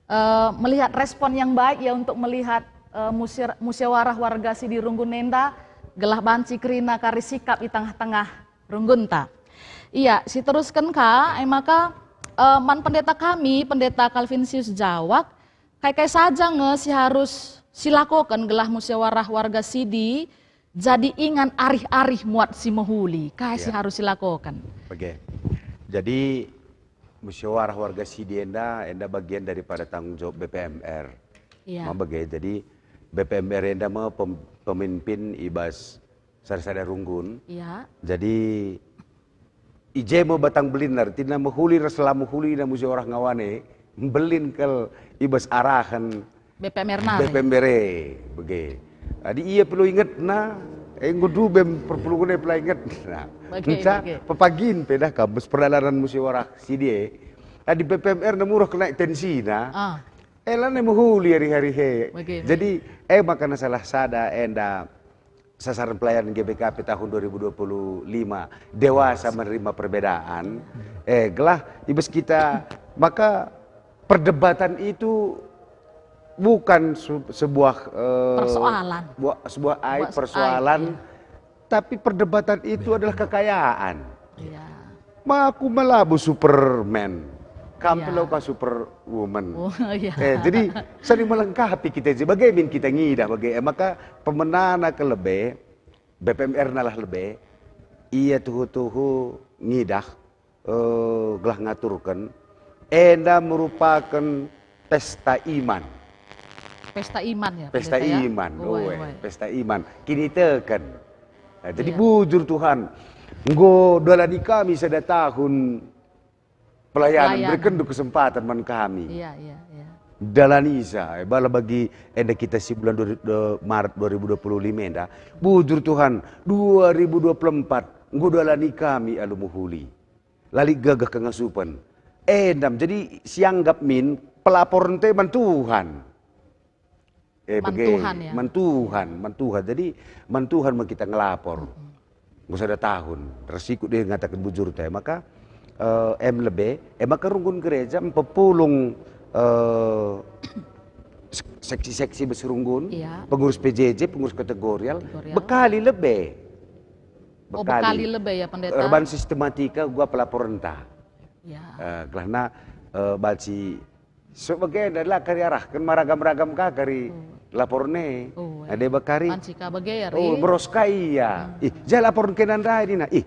eh, melihat respon yang baik ya untuk melihat, eh, musir-, musyawarah warga sidi Runggun enda gelah banci kerina kari sikap i tengah-tengah Runggunta. Iya, siterusken ka, e maka, eh, man pendeta kami, Pendeta Calvinsius Jawak, kai-kai saja nge si harus silakoken gelah musyawarah warga sidi jadi ingan arih-arih muat si mehuli? Kai si Iya. harus silakoken? Oke. Jadi, musyawarah warga sidi enda, enda bagian daripada tanggung jawab B P M R. Iya. Ma bage, jadi B P M R enda me pem-, pemimpin i bas sada-sada Runggun. Iya. Jadi, i je me batang belinna, ertina mehuli ras la mehulina musyawarah ngawan e, mbelin kal i bas arahen B P M R nari. B P M R e, bage. Adi ia pe la ingetna, e, enggo dube perpulungen e pe la ingetna. Bage, Nca bage. pepagin pe dah kam bas perdalanan musyawarah sidi e. Adi B P M R na murah kena tensina, Ah. e, lanai mehuli arih-arih e. Bage, bage. Jadi, e, maka na salah sada enda sasaran pelayanan G B K P tahun dua ribu dua puluh lima, dewasa menerima perbedaan. Eh, gelah i bas kita, maka perdebatan itu bukan su-, sebuah, eh, Persoalan. bua-, sebuah aib, Buat aib, persoalan, iya. tapi perdebatan itu adalah kekayaan. Iya. Ma aku me labo Superman. Kam pe Iya. la ka Superwoman. Oh, iya. Eh, jadi saling melengkapi kita je. Bage min kita ngidah bage. Eh, maka pemenana ke lebe, B P M R nalah lebe, ia tuhu-tuhu ngidah, eh, gelah ngaturken, enda merupaken pesta iman. Pesta iman ya, Pesta Pendeta, ya? iman, Uai, oe, uai. pesta iman. Kiniteken. Nah, jadi Iya. bujur Tuhan, enggo dalani kami sada tahun pelayanan, Pelayanan. berekenndu kesempatan man kami. Iya, iya, iya. Dalanisa, eh, bala bagi enda kita si bulan dua, dua, Maret dua ribu dua puluh lima enda. Bujur Tuhan, dua ribu dua puluh empat, enggo dalani kami alu mehuli. La lit gagah kengasupen. Endam, jadi sianggap min pelaporen te man Tuhan. Eh, Man bage, Tuhan, ya. man Tuhan, man Tuhan. Jadi, man Tuhan me kita ngelapor. Mm-mm. Enggo sada tahun, ras ikut dia ngataken bujur te. Maka, eh, em lebe, eh, maka runggun gereja mpepulung, eh, sek-, seksi-seksi bas runggun, Iya. pengurus P J J, pengurus kategorial, Kategorial. bekali lebe. Oh, Bekali. bekali lebe ya, Pendeta? Erban sistematika gua pelaporenta. Ya. Eh, gelahna, eh, banci so bage enda la kari arahken, meragam-ragam ka kari Hmm. laporne. Oh, Ade iya. bakari. Banci ka bage ya, Oh, Ri? beros ka ia. Hmm. Ih, ja laporen kena ndai nina. Ih,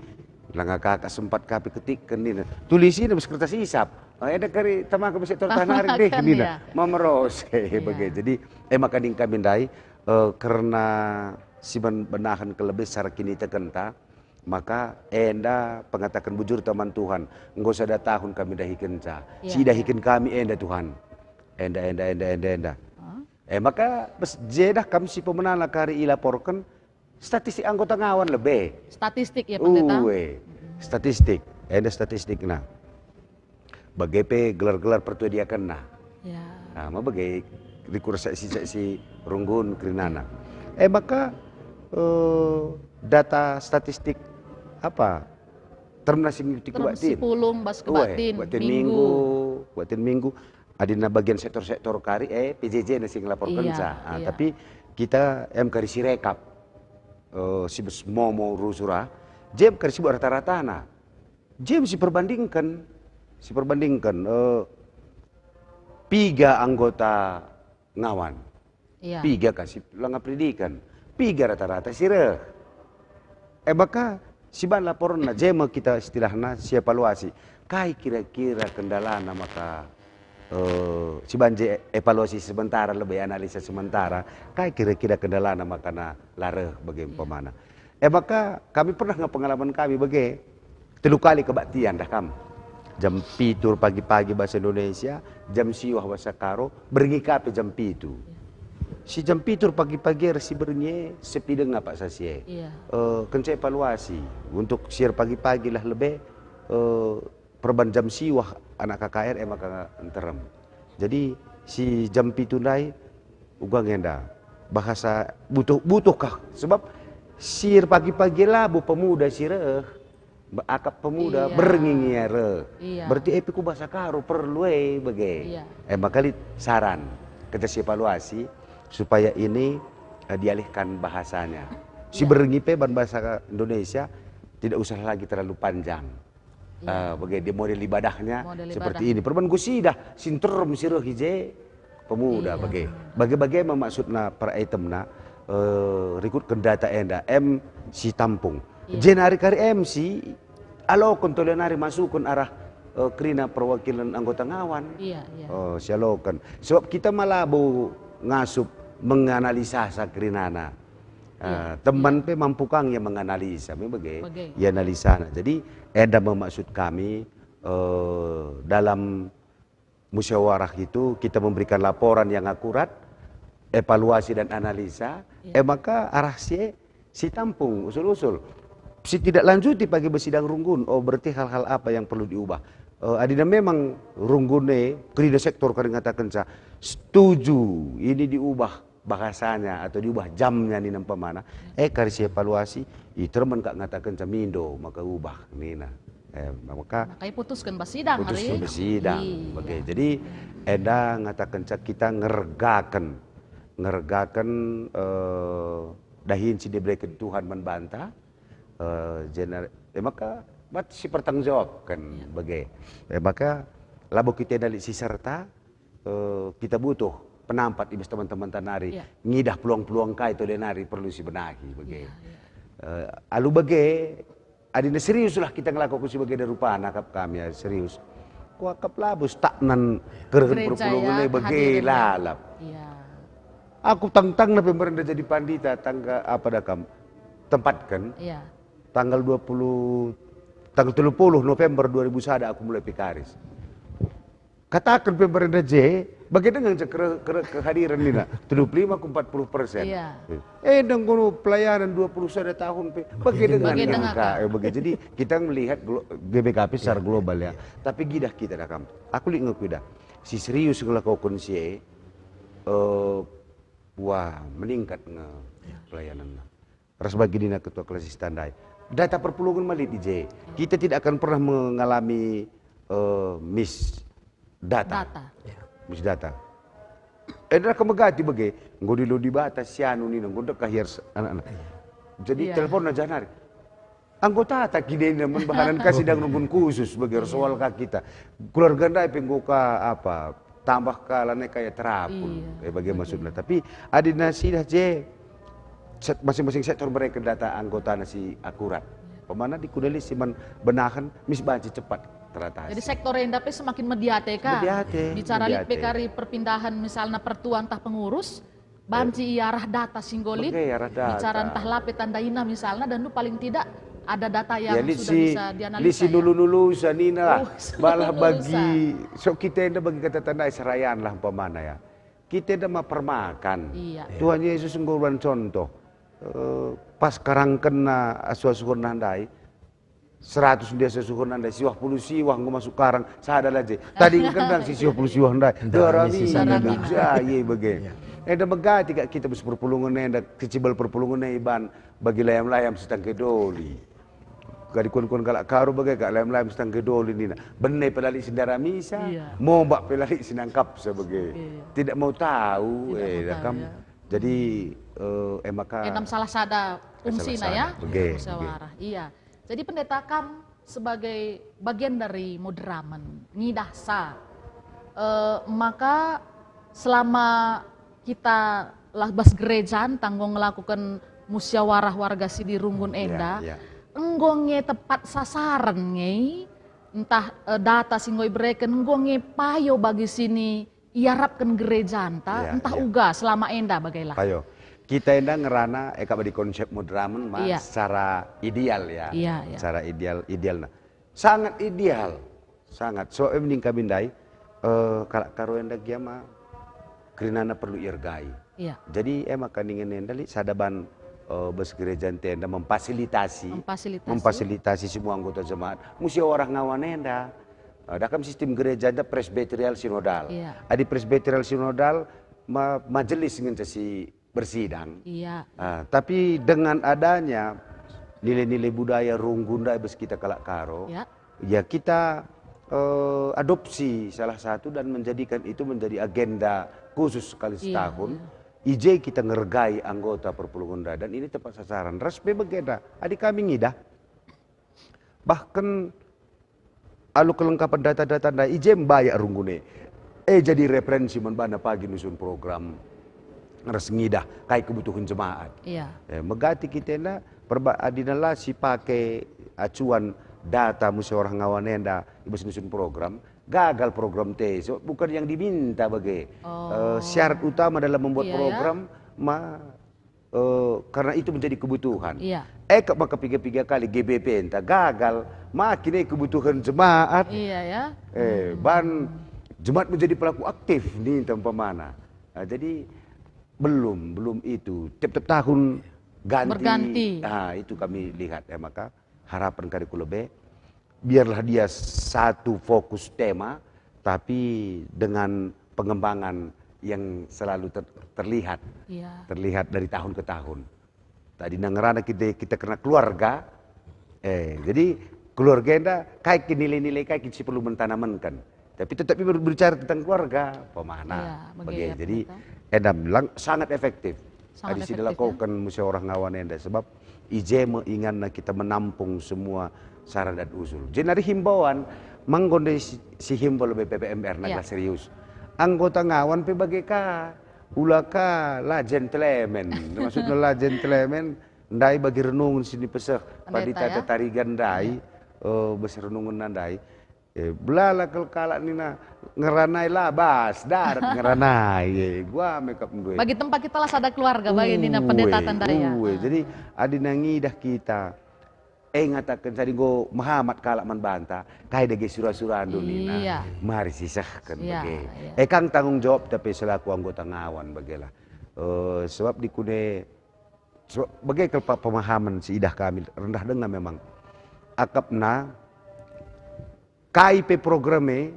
langa kaka sempat kape ketikken nina. Tulisina bas kertas isap. Oh, enda kari tamaken bas sektor Tamaken, tanari deh nina. ya. Mameros. Iya. Bage. Jadi, eh, maka ning kami ndai, eh, kerna si ben-, benahen kelebih secara kinitekenta, maka enda pengataken bujurta man Tuhan, enggo sada tahun kami dahikenca. Iya, Si idahiken iya. kami enda, Tuhan. Enda, enda, enda, enda, enda. Hah? Eh, maka bas jedah kam si pemenana kari ilaporken statistik anggota ngawan lebe. Statistik ya, Pendeta? Ue, Mm-mm. statistik. Enda statistik, nah. Bage pe gelar-gelar pertua diakenna. Ya. Nah, ma bage rikur seksi-seksi runggun kerinana. Eh, maka, eh, data statistik apa? Term nasi ngikuti Term kubatin. sipulung bas Uwe, kubatin, kubatin minggu. minggu, kubatin minggu. Adina bagian sektor-sektor kari, eh, P J J nasi ngelaporkenca. Iya, Ah, iya. tapi kita em kari si rekap. Eh, si bas momo rusura. Jem kari si buat rata-ratana. Jem si perbandingken, si perbandingken, eh, piga anggota ngawan. Iya. Piga ka si langa pendidikan. Piga rata-rata si reh. Eh, maka Siban laporenna, je me kita istilahna sievaluasi. Kai kira-kira kendalana maka, eh, siban je evaluasi sementara, lebe analisa sementara, kai kira-kira kendalana maka na la reh bage umpamana. E maka kami pernah nge pengalaman kami bage, telu kali kebaktian dah kam. Jam pitu pagi-pagi bahasa Indonesia, jam siwah bahasa Karo, berngi ka pe jam pitu. Si jam pitu pagi-pagi ras si berngi e sepi denga paksa si e. Iya. Eh, kenca evaluasi untuk si erpagi-pagi lah lebe, eh, perban jam siwah anak K K R e maka nterem. Jadi si jam pitu ndai uga nge enda bahasa butuh, butuh kah? Sebab si erpagi-pagi labo pemuda si reh. Be-, akap pemuda. Iya. Berngi nge reh. Iya. Berarti e pe ku bahasa Karo perlu e bage. Iya. E maka lit saran, kita si evaluasi supaya ini, eh, dialihkan bahasanya. Si Iya. berngi pe ban bahasa Indonesia tidak usah lagi terlalu panjang. Iya. Eh, bage dia model ibadahnya Model seperti ibadah. ini. Perban ku sidah, si nterem si reh i je, pemuda Iya, bage. pemuda. Bage-bage me maksudna per itemna, eh, rikutken data enda, em si tampung. Iya. Jenari kari em si aloken tole nari masuken arah, eh, kerina perwakilan anggota ngawan. Iya, iya. Oh, si aloken. Sebab kita ma labo ngasup menganalisa sa kerinana. Iya, Eh, teman iya. pe mampu kang ia menganalisa, me bage. Bage. Ia analisana. Jadi, enda me maksud kami, eh, dalam musyawarah itu kita memberikan laporan yang akurat, evaluasi dan analisa, Iya. e maka arah si e, si tampung usul-usul. Si tidak lanjuti pagi besidang runggun, oh, berarti hal-hal apa yang perlu diubah. Eh, adina memang runggun e, kerina sektor kari ngatakenca, setuju ini diubah bahasanya atau diubah jamnya nina umpamana, e kari si evaluasi, i termen kak ngatakenca mindo maka ubah nina. Eh, maka Maka iputusken bas sidang, putus hari. bas sidang, Iya. bage. Jadi, enda ngatakenca kita ngergaken, ngergaken, eh, dahin si dibereken Tuhan man banta, eh, jener-, eh, maka, mat si pertanggungjawabken, Iya. bage. Eh, maka, labo kita enda lit si serta, eh, kita butuh penampat i bas teman-teman ta nari, Iya. ngidah peluang-peluang kai tole nari perlu si benahi, bage. Iya, iya. Eh, alu bage, adina seriuslah kita ngelakoken si bage rupana kap kami, ya, serius. Kuakap labo stagnan kerehen Gereja, perpulungen ya, e bage kehadiran, ya. lalap. Iya. Aku tangtangna pe merenda jadi pandita tangga apa dah kam tempatken? Iya. Tanggal dua puluh, tanggal tiga puluh November dua ribu sada aku mulai pekaris. Kataken pe merenda je, bage dengan je kere-, kere-, kehadiran nina, tujuh puluh lima ku empat puluh persen. Iya. Eh, dengkono pelayanan dua puluh sada tahun pe, bage dengan Bage dengan ka. ka, eh, bage. Jadi, kita melihat glo-, G B K P secara Iya, global, iya, ya. iya. Tapi ngidah kita dah kam. Aku lit nge kuidah. Si serius ngelakoken si e, eh, wah, meningkat nge Iya. pelayananna. Ras bagi nina Ketua Klasis ta ndai. Data perpulungen ma lit i je. Kita tidak akan pernah mengalami, eh, misdata. Data. Ya. Misdata. Enda ka megati bage, enggo dilo Dibata si anu nina, enggo ndekah ia ras anak-anak. Iya. Jadi Iya. teleponna janari. Anggota ta kidena man bahanan ka sidang runggun khusus bage Iya. soal ka kita. Keluarga ndai pe enggo ka apa, tambah ka lanai kaya terapun. Iya, Eh, bage betul. maksudna. Tapi adina sidah je, set-, masing-masing sektor mereken data anggotana si akurat. Iya. Pemana di kuda lit si man benahen mis banci cepat teratasi. Jadi sektor enda pe semakin mediate ka. Mediate, Bicara lit pe mediate. kari perpindahan misalna pertua ntah pengurus, banci Eh. ia arah data si enggo lit. Bage, arah data. Bicara ntah la pe tandaina misalna, dan tu paling tidak ada data yang Ya, lit sudah si, bisa lit dianalisa, si ya. nulu-nulu sa nina lah. Oh, si Malah nulu-nulu bagi, sa. so kita enda bagi kata tandai serayan lah umpamana ya. Kita enda ma permakan. Iya. Tuhan Yesus enggo ruan contoh. Eh, pas karangkenna asu-asuhenna ndai, seratus ndia asuh-asuhenna ndai, siwah puluh siwah enggo masuk karang, sada la je. Tadi kan ndang si siwah puluh siwah ndai. Ndang Dara misi minggu sana. Dara minggu. ja, ye bage. Iya. Enda megati kak kita bas perpulungen enda, kecibal perpulungen e iban bagi layam-layam si tangke doli. Kadi kuan-kuan kalak Karo bage kak layam-layam si tangke doli nina. Bene pe la lit si ndaramisa, Iya. mombak pe la lit si nangkapsa bage. Iya. Tidak mau tahu, Tidak eh, mau tahu, kam. ya. Jadi, eh, e maka Enam salah sada Eh, salah fungsina, ya, sada. Bage, musyawarah. bage. Iya. Jadi Pendeta kam sebagai bagian dari moderamen, ngidah sa. Eh, maka selama kita lah bas gereja ntah enggo ngelakuken musyawarah warga si di runggun Iya, enda, iya. enggo nge tepat sasaran nge, ntah, eh, data si enggo ibereken enggo nge payo bagi si iarapken gerejanta, Iya, ntah iya. uga selama enda bage lah. Payo. Kita enda ngerana, eh, kaba di konsep Mudramen, ma, Iya. secara ideal ya. Iya, iya. Secara ideal, ideal, nah. Sangat ideal. Sangat. So, eh, mending kami ndai, eh, kalak Karo enda gia ma kerinana perlu iergai. Iya. Jadi, eh, maka ningen enda lit sada ban, eh, bas gereja enda memfasilitasi, Memfasilitasi. memfasilitasi semua anggota jemaat. Musi orang ngawan enda. Eh, dah kam sistem gereja enda presbyterial sinodal. Iya. Adi presbyterial sinodal, ma-, majelis ngenca si bersidang. Iya. Ah, tapi dengan adanya nilai-nilai budaya runggu ndai bas kita kalak Karo, Ya. ya kita, eh, adopsi salah satu dan menjadikan itu menjadi agenda khusus sekali Iya, setahun. iya. I je kita ngergai anggota perpulungen ndai dan ini tepat sasaran. Ras pe bagenda, adi kami ngidah, bahkan alu kelengkapan data-data ndai, i je mbayak runggun e. E jadi referensi man bana pagi nusun program ras ngidah kai kebutuhen jemaat. Iya. E, megati kita enda perba-, adina la sipake acuan data musi orang ngawan enda i bas nusun program, gagal program te. So, bukan yang diminta bage. Oh. E, syarat utama dalam membuat Iya, ya. program ma eh, karena itu menjadi kebutuhan. Iya. Eh, kap maka piga-piga kali G B P enta gagal, makin eh kebutuhan jemaat. Iya, ya. Eh, Hmm. ban jemaat menjadi pelaku aktif nih umpamana. Nah, jadi belum, belum itu. Tiap-tiap tahun ganti. Berganti. Ah, itu kami lihat ya, maka harapan kari ku lebe, biarlah dia satu fokus tema, tapi dengan pengembangan yang selalu ter-, terlihat, Iya. terlihat dari tahun ke tahun. Tadi ngerana kita, kita kena keluarga, eh, jadi keluarga enda kai ke nilai-nilai kai ke si perlu mentanamankan. Tapi tetap ber-, berbicara tentang keluarga, pemahana. Iya, bagi Bagi, ya, jadi pendeta. enda lang-, sangat efektif. Sangat Adi efektif, ya. sidalah koken musi orang ngawan enda, sebab i je me inganna kita menampung semua saran dan usul. Jenari himbauan, manggo ndai si, si himbau lebe P P M R na Ya. gelah serius. Anggota ngawan pe bage ka, ula ka la gentleman. Maksudna la gentleman, ndai bagi renungen si nipeseh Pendeta, Pandita ya? Tetarigan ndai, Ya. eh, bas renungenna ndai. Eh, belala kal kalak nina, "Ngeranai la bas, darat ngeranai." Eh, gua mekap ndue. Bagi tempat kita lah sada keluarga, bagi nina pendeta Ue, tanda ya. ue. Ah. Jadi, adi nangidah kita, eh, ngataken jadi enggo mehamat kalak man banta, kai dage sura-surandu nina. Iya. Mari sisehken Iya, bage. iya. Eh, kang tanggung jawab tapi selaku anggota ngawan bagelah. Eh, sebab dikune, sebab bage kal pa-, pemahaman si idah kami rendah denga memang. Akapna, kai pe program e,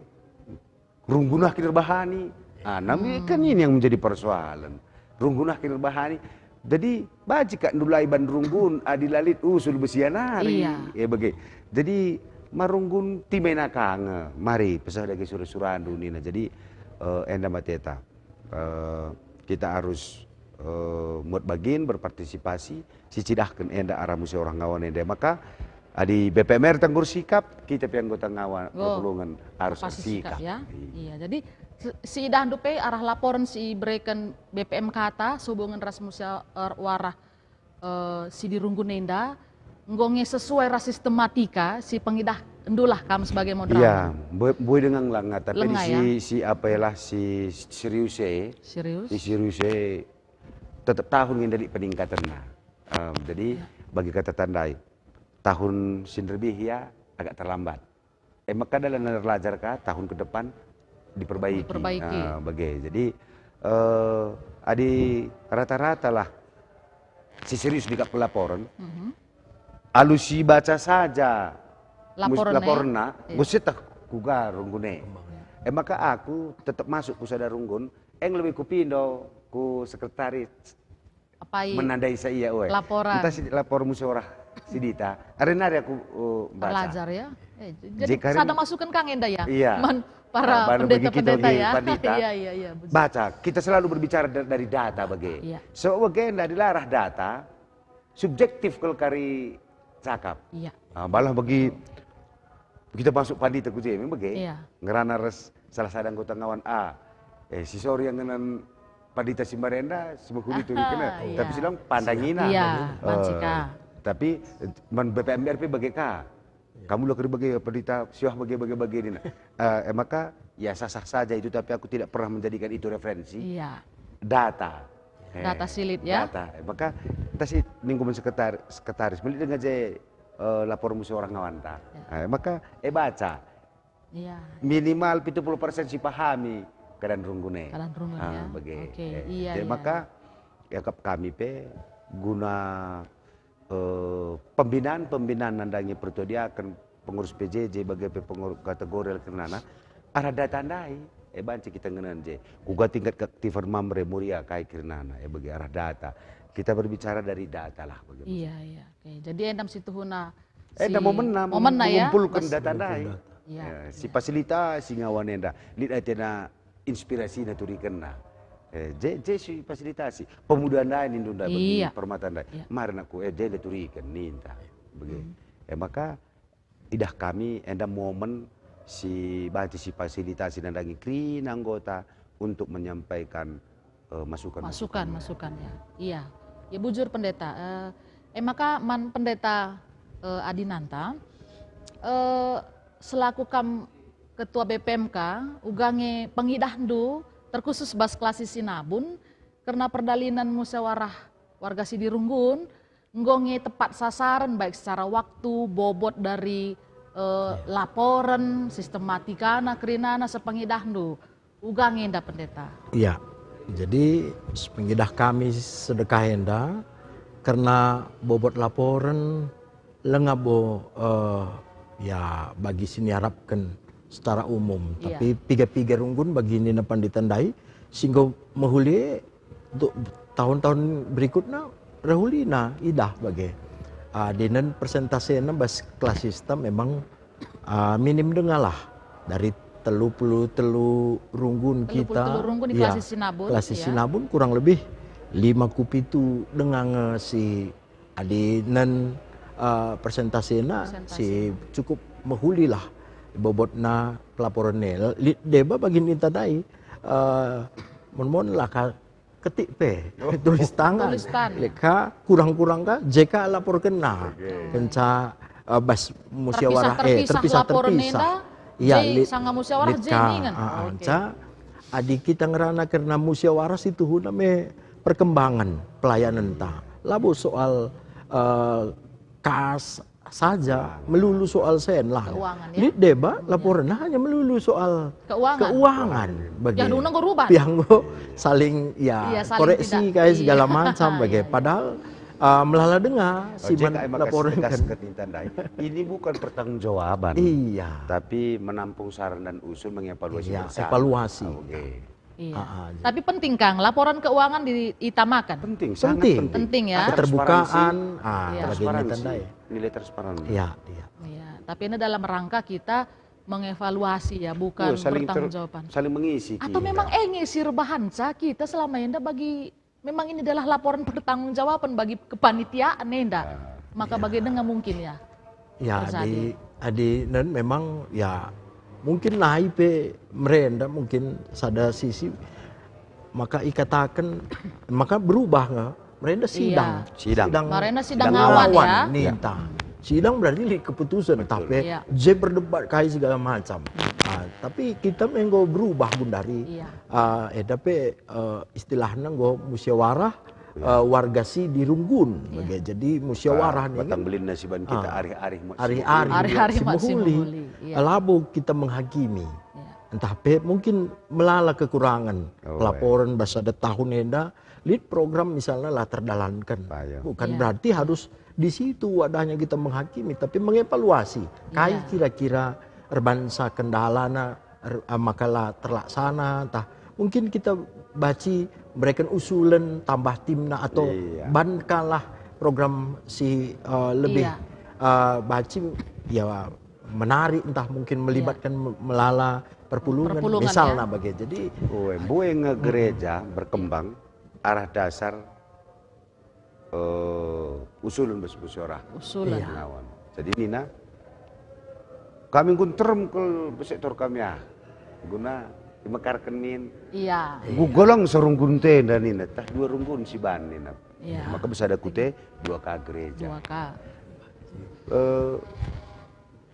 runggunah kin erbahani. Ah, nami Hmm. kan ini yang menjadi persoalan. Runggunah kin erbahani. Jadi, banci kak ndulai ban runggun, adi la lit usul besian nari. Iya. Eh, bage. Jadi, marunggun timena kange. Mari, peseh dage sura-surandu nina. Jadi, eh, enda mateta. Eh, kita arus, eh, muat bagin, berpartisipasi, sicidahken enda arah musi orang ngawan enda. Maka, adi B P M R tenggur sikap, kita pe anggota ngawan Go. perpulungen arus Pasti sikap, sikap. ya. Iya. Iya, jadi si-, siidahndu pe arah laporen si ibereken B P M Kata, sehubungen ras musi, eh, warah, eh, si dirunggun enda, enggo nge sesuai ras sistematika si pengidahndulah kam sebagai moderator. Iya, mbue, mbue denga lang ngata, tapi Lenga, si, ya? si apa lah, si serius e, Serius? si serius e, tetap tahun nge ndai peningkatenna. Em, jadi, Ya. bagi kata tandai, tahun si nderbih ya agak terlambat. Eh, maka dalan erlajar ka tahun ke depan diperbaiki. Diperbaiki. Ah, bage. Jadi, eh, adi rata-rata lah si serius di kap laporen, Mhm. alu si baca saja mus-, Laporen, ya? laporenna, Iya. enggo sieteh kuga runggune. Eh, maka aku tetap masuk ku sada runggun, eng lebih kupindo ku sekretaris Apai menandai sa ia, oe. laporan. Entah si lapor musorah si Dita. Ari nari aku, uh, baca. Belajar, ya. Eh, j-, jadi Jekari sada masukan kang enda, ya? Iya. Man para Ah, baru bagi kita pendeta-pendeta, bagi ya? pandita. Iya, iya, iya, betul. Baca, kita selalu berbicara da-, dari data bage. Iya. Sebab bage enda dilarah data, subjektif kal kari cakap. Iya. Ah, malah bagi kita masuk pandita ku je, memang bage. Iya. Ngerana ras salah sada anggota ngawan A. Eh, si sorry yang ngenen pandita si mbarenda, si mehuli turi kena. Iya. Tapi silang pandangina. Iya, Eh, banci ka. Tapi, eh, man B P M R pe bage ka. Iya. Kamu lah keri bage pendeta, siwah bage, bage, bage nina. Eh, eh, maka, ya sah-sah saja itu, tapi aku tidak pernah menjadikan itu referensi. Iya. Data. Data Eh, silit, ya. Data. Eh, maka, kita sih minggu men sekretar-, sekretaris, melihat dengan je, eh, lapor musyawarah ngawanta. Ya. Eh, maka, eh, baca. Iya. Minimal pitu puluh persen sipahami keadaan runggun e. Keadaan runggun, ah, ya. Bage. Oke, eh, iya, jadi iya. Maka, ya, kap kami pe guna, eh, pembinaan-pembinaan nandangi pertua diaken, pengurus P J J, bage pe pengurus kategori kerana arah data ndai. Eh, banci kita ngenen je. Kuga tingkat keaktifan Mamre, Moria, kai kerana, eh, bage arah data. Kita berbicara dari data lah, bage. Iya, iya. Oke, jadi endam situhuna Eh, si dah momenna, momenna, ya? Mengumpulkan data ndai. Iya, ya, si iya. Fasilitasi ngawan enda. Lit atena inspirasina turikenna. Eh, je, je si fasilitasi. Pemuda ndai nindu ndai bagi Iya. Permata ndai. Iya. Mari nak ku, eh, je nda turiken ninta. Bagi. Hmm. Eh, maka idah kami enda momen si banci si fasilitasi nandangi kerina anggota untuk menyampaikan, eh, masukan-masukan. Masukan, masukan, ya. Iya. Ya, bujur, Pendeta. Eh, eh, maka man Pendeta, eh, Adinanta, eh, selaku kam Ketua B P M K, uga nge pengidahndu terkhusus bas Kelasi Sinabun, kerna perdalanen musyawarah warga Sidirunggun, enggo nge tepat sasaran, baik secara waktu, bobot dari, eh, Iya. laporen, sistematikana, kerinana, sepengidahndu. Uga nge enda, Pendeta? Iya. Jadi, sepengidah kami sedekah enda, kerna bobot laporen, langa bo, eh, ya, bagi si niarapken secara umum. Iya. Tapi piga-piga runggun bagi nina Pandita ndai, si enggo mehuli untuk tahun-tahun berikutna, rehulina idah bage. Ah, dinen persentasena bas Kelasi Sinabun memang, ah, minim denga lah. Dari telu puluh telu runggun kita, Telu puluh telu runggun di iya, Kelasi Sinabun, Kelasi iya. Sinabun kurang lebih lima ku pitu denga nge si adi nen, eh, persentasena Persentase. Si cukup mehuli lah bobotna pelaporen e. Lit deba bagi ninta ndai, eh, mon-mon lah ka ketik pe, Oh. Tulis tangan. Tulis tangan. Leka kurang-kurang ka, je ka laporkenna. Oke. Kenca, eh, bas musyawarah, eh, Terpisah-terpisah laporen terpisah-terpisah. Enda, Iya, je lit, sanga musyawarah lit je ka, ningen. Ah, ah, Oke. Ca, adi kita ngerana kerna musyawarah situhuna me perkembangan pelayanenta. Labo soal, eh, kas saja, Keuangan. Melulu soal sen lah. Keuangan, ya? Lit deba, Iya. Laporenna hanya melulu soal Keuangan. Keuangan. Bagi Ya, duna enggo rubah. Piang enggo saling, ya, Iya, saling koreksi tidak, kai iya. Segala macam Ah, bagi. Iya, iya. Padahal, ah, melala denga Oh, si man J K M K laporen tegas kan. Ketinta ndai. Ini bukan pertanggungjawaban. Iya. Tapi menampung saran dan usul, mengevaluasi Iya, bersama. Evaluasi. Oke. Iya. Ah, ah, iya. Tapi penting, Kang, laporan keuangan diutamakan. Penting, sangat Penting. penting. Penting, ya. Ada Keterbukaan, transparansi. Ah, Iya. Bagi Transparansi, ninta ndai. Nilai transparan. Iya, iya. Iya, tapi ini dalam rangka kita mengevaluasi, ya, bukan Iya, saling ter-, pertanggungjawaban. Saling mengisi Atau kita. Memang enge si erbahanca kita selama enda bagi, memang ini adalah laporan pertanggungjawaban bagi kepanitiaan enda. Ah. Maka Ya. Bagi denga mungkin, ya. Ya, Terjadi. Adi, adi, dan memang, ya, mungkin nai pe merenda mungkin sada sisi maka ikataken, maka berubah nge, merenda Iya. sidang. Sidang. Sidang Merenda sidang sidang ngawan, ngawan, ya. Ninta. Ya. Sidang berarti lit keputusan, Betul. Tapi Iya. je berdebat kai segala macam. Ah, tapi kita me enggo berubah gundari. Iya. Ah, eh, tapi, eh, istilahnya enggo musyawarah, Iya. eh, warga Sidirunggun, Iya. Bagi. Jadi musyawarah Ah, ni batang kan. Belinna si ban kita Ah. Arih-arih mat Arih-arih Simehuli. Arih-arih mat Simehuli. Simehuli, iya. Labo kita menghakimi. Iya. Entah pe mungkin melala kekurangan Oh, pelaporan iya. Bas sada tahun enda, lit program misalnya lah terdalankan. Iya. Bukan Iya. berarti harus di situ wadahnya kita menghakimi, tapi mengevaluasi. Kai Iya. kira-kira erbansa kendalana, er-, eh, maka la terlaksana, ntah mungkin kita banci mereken usulen tambah timna atau Iya. Ban kalah program si, eh, lebih, Iya. eh, banci, ya, menarik, ntah mungkin Iya. melibatkan me-, melala perpulungen, Perpulungen, misalna ya. Bagi. Jadi Oh, eh, mbue nge gereja berkembang arah dasar eh, usulen bas musyawarah. Usulen. Iya. Ngawan. Jadi nina, kami enggo nterem kal sektor kami, ah. Guna imekarken min. Iya. Enggo golong serunggun tenda nina, tah dua runggun si ban nina. Maka bersada kute dua K gereja. Dua K. Eh,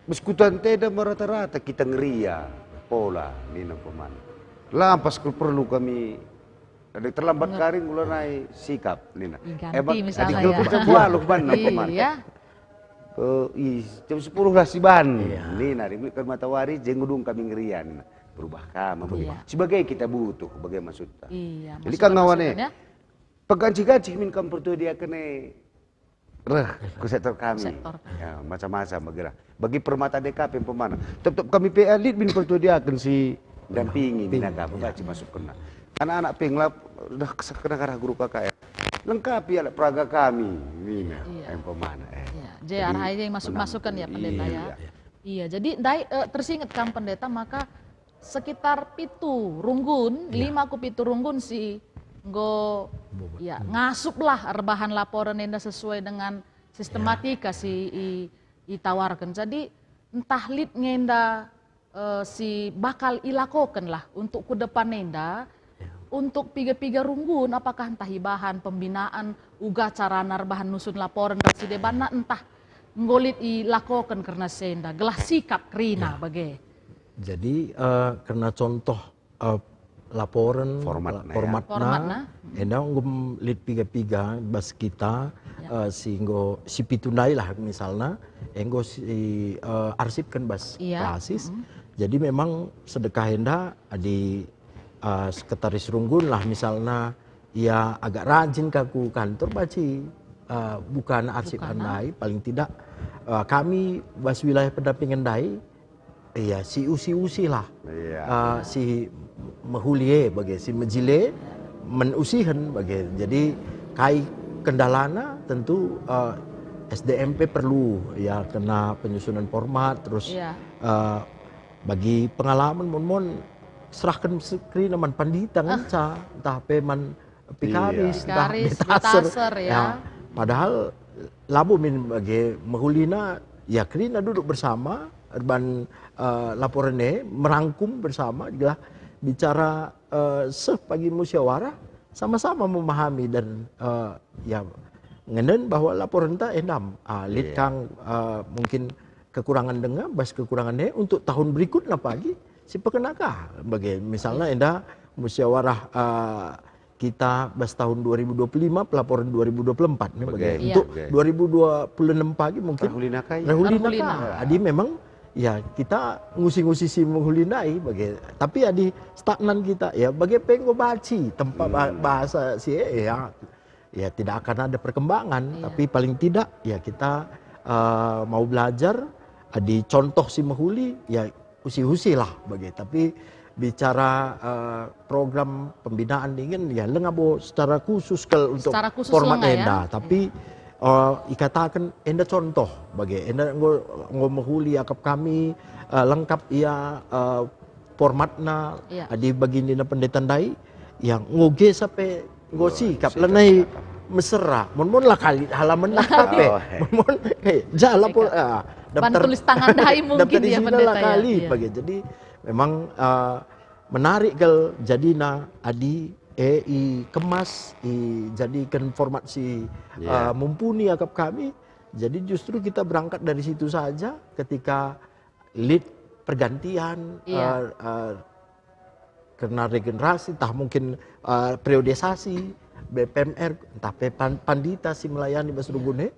Persekutuan enda merata-rata kita ngeria pola nina umpamana. Lampas ku perlu kami, ada terlambat kari ngulanai sikap nina. Iganti misalnya, ya. Jam sepuluh ban umpamana. Iya. Eh, i, jam sepuluh lah si ban. Iya. Nina, ringgit kan matawari, jengudung kami ngeria nina. Berubah kam, berubah. Sebagai kita butuh, bagaimana maksudnya? Iya. Jadi kan ngawane, pegancih-gancih min kam pertua diaken e. Reh, ku sektor kami. Ya, macam-macam bagi lah. Bagi permata D K P umpamana. Tep-tep kami pe lit min pertua diaken si dampingi nina kami, baci masuk kena. Anak-anak pe ngelap, dah kena arah guru K K R. Lengkapi alat peraga kami, nina. Iya. Umpamana, eh. Iya, je arah aja yang masuk-masuk kan ya, Pendeta, ya. Iya, jadi ndai, eh, tersinget kam, Pendeta, maka sekitar pitu runggun, lima ku pitu runggun si enggo, ya, ngasup lah erbahan laporen enda sesuai dengan sistematika si i, itawarken. Jadi, ntah lit nge enda, eh, si bakal ilakoken lah untuk ku depan enda, untuk piga-piga runggun, apakah ntah ibahan pembinaan, uga carana erbahan nusun laporen ras si debanna, ntah enggo lit ilakoken kerna si enda, gelah sikap kerina bage. Jadi, eh, kerna contoh, eh, laporen, formatna, enda enggo lit piga-piga bas kita, eh, si enggo si pitu ndai lah misalna, enggo si, eh, arsipken bas Klasis. Jadi memang sedekah enda adi, eh, sekretaris runggun lah misalna, ia agak rajin ka ku kantor baci, eh, bukana arsip ndai, paling tidak, eh, kami bas wilayah pendampingan ndai, iya, si usi-usi lah. Eh, si mehuli e bage, si mejile men usihen bage. Jadi, kai kendalana tentu, eh, S D M pe perlu, ya, kena penyusunan format, terus, eh, bagi pengalaman mon-mon serahken se-, kerina man pandita ngenca, ntah pe man vikaris, ntah betaser. Betaser, ya. Ya, padahal labo min bage mehulina, ya, kerina duduk bersama, erban, eh, laporen e, merangkum bersama, gelah bicara, eh, seh pagi musyawarah, sama-sama memahami dan, eh, ya, ngenen bahwa laporenta endam, ah, lit kang, eh, mungkin kekurangan denga, bas kekurangan e untuk tahun berikutna pagi, si pekena ka. Bage, misalna enda musyawarah, eh, kita bas tahun dua ribu dua puluh lima, pelaporan dua ribu dua puluh empat nih, bage. Untuk dua ribu dua puluh enam pagi mungkin rahulina ka. Adi memang, ya, kita ngusi-ngusi si mehuli ndai, bage. Tapi adi stagnan kita, ya, bage pe enggo baci tempa ba-, bahasa si e, ya. Ya, tidak akan ada perkembangan, tapi paling tidak, ya, kita, eh, mau belajar, adi contoh si mehuli, ya, usi-usilah bage. Tapi bicara, eh, program pembinaan dingen, ya, leng abo secara khusus kal untuk format enda. Tapi, eh, ikataken enda contoh bage, enda enggo, enggo mehuli akap kami, eh, lengkap ia, eh, formatna, adi bagi nina pendeta ndai, ya, ngoge sape enggo sikap, lanai mesera. Mon-mon la kali halaman lah kape. Mon-mon, eh, jala pol, ah, daftar, tulis tangan ndai mungkin daftar ya, isina pendeta, la kali bage. Jadi memang, eh, menarik kal jadina adi, eh, ikemas, ijadiken format si, eh, mumpuni akap kami. Jadi justru kita berangkat dari situ saja ketika lit pergantian, eh, eh, kerna regenerasi, ntah mungkin, eh, periodisasi, B P M R, ntah pe pan-, pandita si melayani bas runggun e,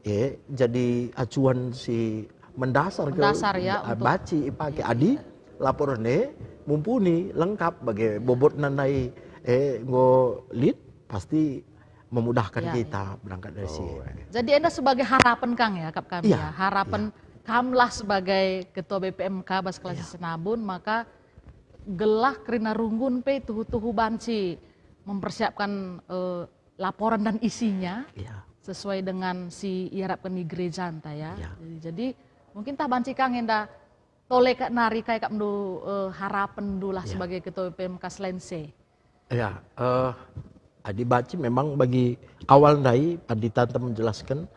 eh, jadi acuan si mendasar ke, mendasar, ya, eh, untuk baci ipake. Adi laporen e mumpuni, lengkap bage bobotna ndai, eh, enggo lit, pasti memudahkan kita berangkat dari sini. Jadi enda sebagai harapan kang ya, akap kami ya, harapan kamlah sebagai ketua B P M K bas Klasis Sinabun, maka gelah kerina runggun pe tuhu-tuhu banci mempersiapkan, eh, laporan dan isinya sesuai dengan si iarapken i gerejanta ya. Jadi, jadi mungkin tah banci kang enda tole kak nari kai kak mdu, eh, harapenndu lah sebagai ketua B P M K selain se. Ya, eh, adi baci memang bagi awal ndai, adi tanta menjelaskan,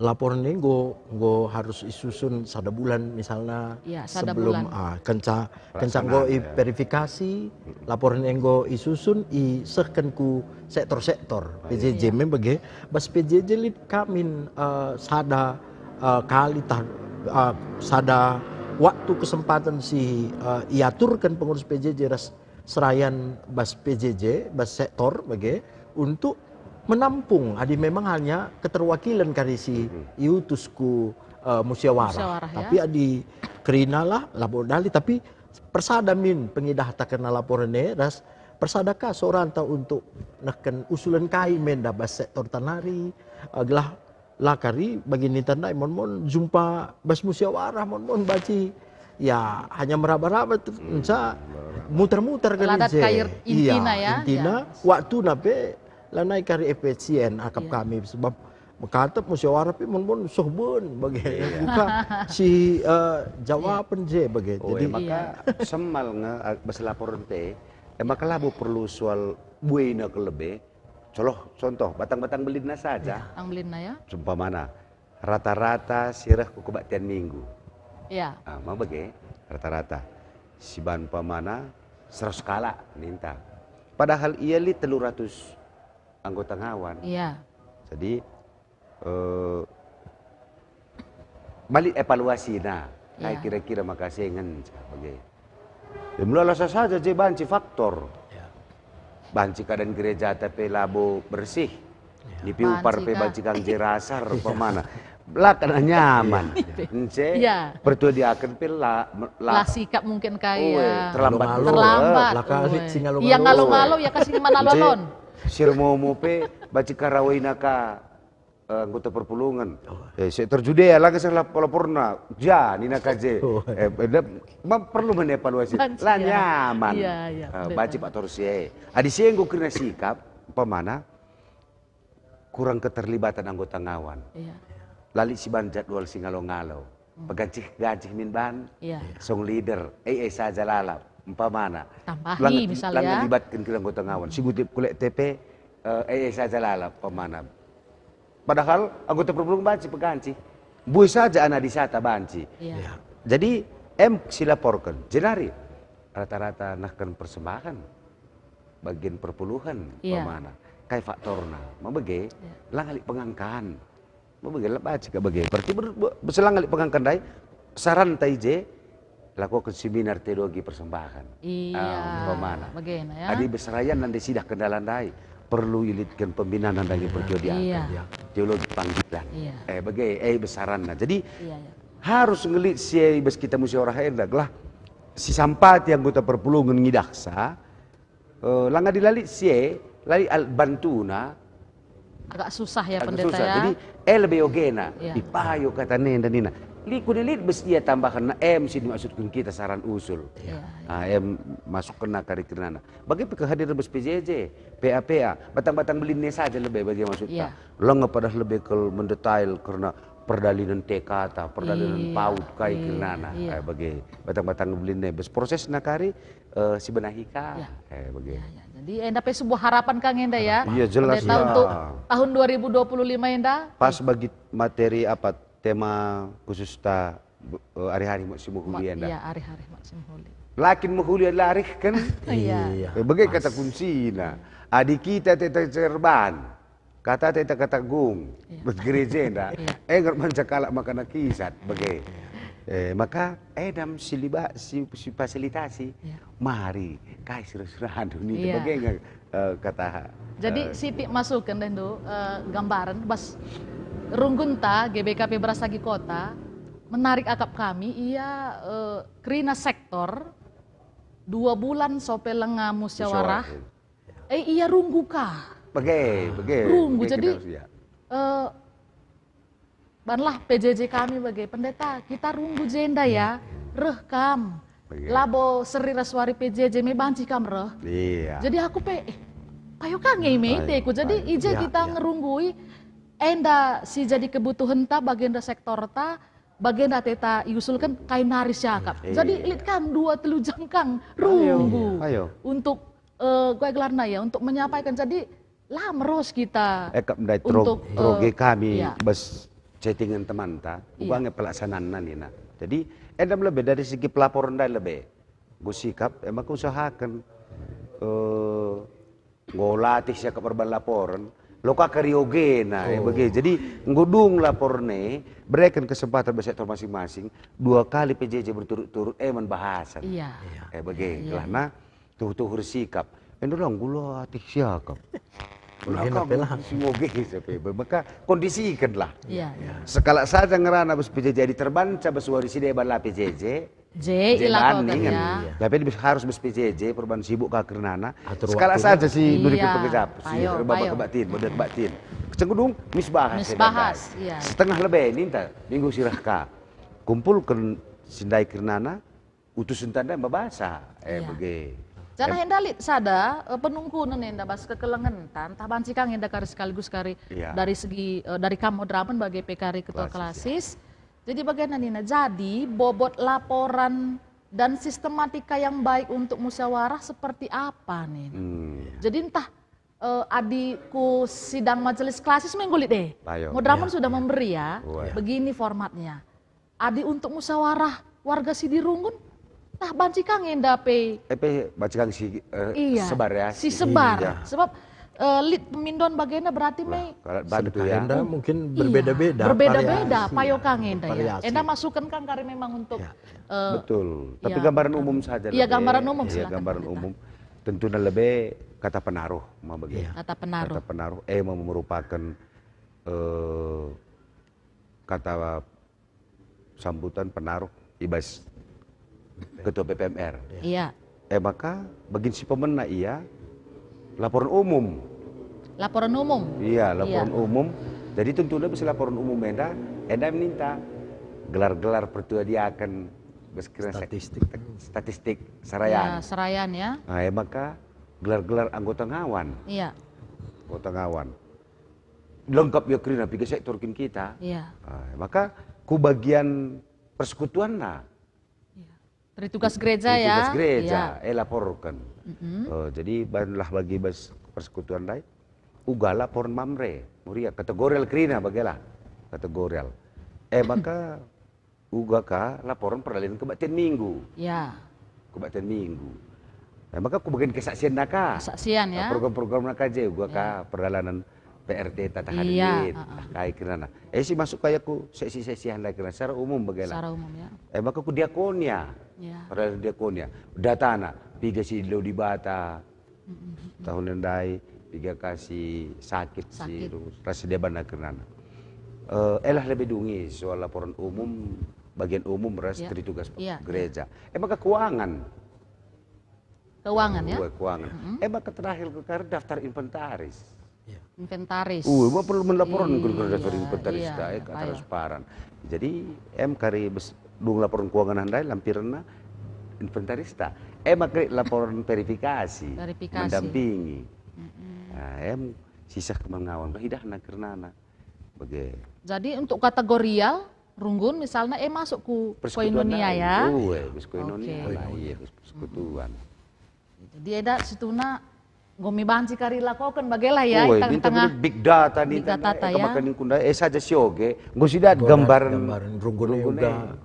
laporen e enggo, enggo harus isusun sada bulan misalna. Ya, sada sebelum, bulan. Ah, kenca, kenca enggo verifikasi, laporen e enggo isusun, isehken ku sektor-sektor. P J J. Ya. Memang bage, bas P J J lit kamin, eh, sada, eh, kali tah, eh, sada waktu kesempatan si, eh, iaturken pengurus P J J ras serayan bas P J J, bas sektor bage, untuk menampung adi memang hanya keterwakilan kari si iutus ku, eh, musyawarah. Musyawarah, ya. Tapi adi kerina lah, labo dali, tapi persada min pengidahta kerna laporen e, ras persada ka soranta untuk nehken usulen kai menda bas sektorta nari, eh, gelah la kari bagi ninta ndai, mon-mon jumpa bas musyawarah, mon-mon banci, ya, hanya meraba-raba tu, enca muter-muter kali. Ladat je. Kair intina, ya, intina, ya. Waktuna pe lanai kari efisien akap kami, sebab mekatep musyawarah pe mon-mon soh ben bage. Iya. Buka si, eh, jawaben je bage. Oh, jadi, maka semal nge, eh, bas laporen te, eh, maka labo perlu soal buena kelebe, Coloh contoh, batang-batang belinna saja. Batang belinna, ya. Seumpamana, rata-rata si reh ku kebaktian Minggu. Ya. Ah, ma bage, rata-rata. Si ban umpamana seratus kalak ninta. Padahal ia lit telu ratus anggota ngawan. Iya. Jadi, eh, Mali evaluasina, kai kira-kira maka si ngenca bage. Iya. Em, la lasa saja je banci faktor. Iya. Banci keadaan gerejata pe labo bersih. Iya. Nipi upar pe banci kang je rasar umpamana. La kena nyaman. Iya, iya. Ence, iya, pertudiaken pe la, me-, la sikap mungkin kai, oh, ya, terlambat. Ngalo-ngalo. Terlambat. La ka si ngalo-ngalo. Iya, ngalo-ngalo, ya, kasih mana lalon. Ence, sirmomo pe banci karawaina ka eh, anggota perpulungen. Oh. Eh, sektor Judea, lagi salah pelaporna. Ja, nina ka je. Oh. Eh, eh, da-, ma-, perlu man evaluasi. Banci, ya. La nyaman. Iya, iya, eh, betul. Banci faktor si e. Adi si e enggo kerina sikap, umpamana, kurang keterlibatan anggota ngawan. Iya. La lit si ban jadwal si ngalo-ngalo. Hmm. Pegancih-gancih min ban, iya, song leader, eh, eh, saja lalap, umpamana. Tambahi, misalnya. Lang libatken kira anggota ngawan. Si ngutip kulek T P, eh, eh, eh, saja lalap, umpamana. Padahal anggota perpulungen banci pegancih. Mbue saja ana disata banci. Iya. Iya. Jadi, em silaporken. Jenari, rata-rata nehken persembahan. Bagian perpulungen, iya, umpamana. Kai faktorna? Ma bage, iya, la ngalik pengangkan. Ma bage, la banci ka bage. Berarti ber-, be-, selang ngalik pengangkan ndai, saranta i je, lakoken seminar teologi persembahan. Iya, ah, umpamana. Bagena, ya. Adi beserayan nande sidah kendala ndai, perlu ilitken pembinaan nande pertudiaken. Iya. Teologi panggilan. Iya. Eh, bage, eh, besaranna. Jadi, iya, iya, harus ngelit si e i bas kita musyawarah enda, gelah sisampati anggota perpulungen ngidahsa, eh, langa dilalit si e, lalit al-, bantuna. Agak susah ya, agak Pendeta, susah, ya. Jadi, eh, lebe ogena, iya, ipayo kata nenda nina. Liku lit bas ia tambahen na em si dimaksudken kita saran usul. Iya, iya. Ah, em masuk kena kari kernana. Bage pe kehadiran bas P J J, P A P A, batang-batang belinna saja lebe bage maksudta. Iya. Langa padahal lebe kal mendetail kerna perdalilen tekata, perdalilen, iya, paut kai, iya, kernana. Iya. Eh, bage batang-batang belinna bas prosesna kari, eh, sibenahi ka. Ya. Eh, bage. Ya, ya. Jadi, enda pe sebuah harapan kang enda, ya. Iya, jelas, Pendeta, ya, untuk tahun dua ribu dua puluh lima enda. Pas bagi materi apa, tema khusus ta, eh, ari-ari mat si mehuli enda. Iya, ari-ari mat si mehuli. Lakin mehuli adalah arih kan? Iya. Iya. Eh, bage kata kuncina. Adi kita teta cerban. Kata teta kata gung, iya, bas gereja enda, iya, eh, ngermanca kalak maka nakisat, bage. Iya. Eh, maka, eh, dam si liba-, si, si fasilitasi, iya, mari, kai sura-surandu ninta, iya, bage nge, eh, kata, jadi, eh, sitik masuken deh, Ndu, eh, gambaren, bas runggunta G B K P Beras Sagi Kota, menarik akap kami, ia, eh, kerina sektor, dua bulan sope lenga musyawarah, musyawarah, iya. Eh, ia runggu ka. Bage, bage, runggu, bage jadi, kita harus, ya, eh, banlah P J J kami bage, "Pendeta, kita runggu jenda ya, reh kam. Bage. Labo seri ras wari P J J me banci kam reh." Iya. Jadi aku pe, "Eh, payo ka nge me iteku." Jadi, payo, ija, iya, kita, iya, ngerunggui enda si jadi kebutuhenta, bagenda sektorta, bagenda teta iusulken kai nari siakap. Iya. Jadi, lit kam dua telu jam kang runggu. Ayo, ayo. Untuk, eh, kue gelarna ya, untuk menyampaikan. Jadi, la meros kita. Eh, kap ndai untuk, troge, eh, kami, iya, bas chattingan temanta, uga nge pelaksananna nina. Jadi, enda lebe dari segi pelaporan ndai lebe. Enggo sikap, emang kuusahaken, eh, enggo latih siakap erban laporan, lo ka keriogena, eh, bage. Jadi, enggo dung laporan e, bereken kesempatan bas sektor masing-masing, dua kali P J J berturut-turut, eh, man bahasan. Iya. Eh, bage. Iya, iya. Kelahna, tuhu-tuhu ersikap. Enda lah, enggo latih siakap. Maka si moge sape, maka kondisikenlah. Iya, iya. Sekalak saja ngerana bas P J J, jadi terbanca bas wari si deban la P J J. J, ilakoken, ya. Tapi harus bas P J J, perban sibuk ka kernana. Sekalak saja si nuri pekerja, si erba kebaktin, model kebaktin. Kecengkudung, mis bahas, mis bahas, iya. Setengah lebe ninta, minggu sirah ka. Kumpulken si ndai kernana, utusen tanda mabasa, eh, bage. Janah enda lit sada, eh, penungkunen enda bas kekelengen tan, ntah banci ka nge enda kari sekaligus kari dari segi, eh, dari kam moderamen bage pe kari ketua klasis, ya. Jadi bagena nina, jadi bobot laporan dan sistematika yang baik untuk musyawarah seperti apa nih? Hmm. Jadi ntah, eh, adi ku sidang majelis klasis minggu lit deh. Moderamen sudah memberi ya. Begini formatnya. Adi untuk musyawarah warga Sidirungun, tah banci ka nge enda pe. Eh, pe banci ka nge si, eh, sebar ya. Si sebar. Iya. Sebab, eh, lit pemindon bagena berarti me. Kalau bantu ya. Enda mungkin berbeda-beda. Berbeda-beda, payo ka nge enda ya. Enda masuken ka kari memang untuk, eh, betul. Tapi gambaran umum saja. Iya, gambaran umum, silakan, gambaran umum. Tentuna lebe kata penaruh, ma bage. Iya. Kata penaruh. Kata penaruh, eh, merupaken, eh, kata sambutan penaruh i bas Ketua P P M R. Iya. Eh, maka bagin si pemena ia laporan umum. Laporan umum? Iya, laporan umum. Jadi tentuna bas laporan umum enda, enda ninta gelar-gelar pertua diaken bas kira statistik. Statistik serayan. Ya, serayan ya. Nah, eh, maka gelar-gelar anggota ngawan. Iya. Anggota ngawan. Lengkap ya kerina piga sektor kin kita. Iya. Ah, maka ku bagian persekutuanna. Iya. Dari tugas gereja ya. Tugas gereja, eh, laporkan. Eh, jadi banlah bagi bas persekutuan ndai. Uga laporan mamre, Moria, kategorial kerina bagelah. Kategorial. Eh, maka uga ka laporan peralihan kebaktian minggu. Ya. Kebaktian minggu. Nah, maka kubagian kesaksian naka. Kesaksian, ya. Program-program naka je uga ka perjalanan P R T tata hari, iya, kai kerana. Eh, si masuk kaya ku seksi-seksi handai kerana secara umum bagelah. Secara umum, ya. Eh, maka ku diakonia. Ya. Perjalanan diakonia. Datana, piga si lo Dibata, tahun ndai, piga ka si sakit, si ras dia bana kernana. Eh, elah lebih dungi soal laporan umum, bagian umum ras teritugas gereja. Eh, maka keuangan. Keuangan, ya? Keuangan. Eh, maka terakhir ke daftar inventaris. Inventaris. Uh, emang perlu melaporan ke daftar inventaris, iya, transparan. Jadi, em kari dung laporan keuangan handai, lampirenna inventarista. Em kari laporan verifikasi, mendampingi. Nah, em sisah kemengawan, idahna kernana. Bage. Jadi untuk kategorial, runggun misalnya, eh, masuk ku koinonia, ya? Iya, bas koinonia. Iya, bas persekutuan. Jadi eda situna nggo me banci kari lakoken bagelah ya, i tengah-tengah big data ni, big data, ya. Maka ningkunda, eh, saja sioge, nggo sidat gambaran runggun uga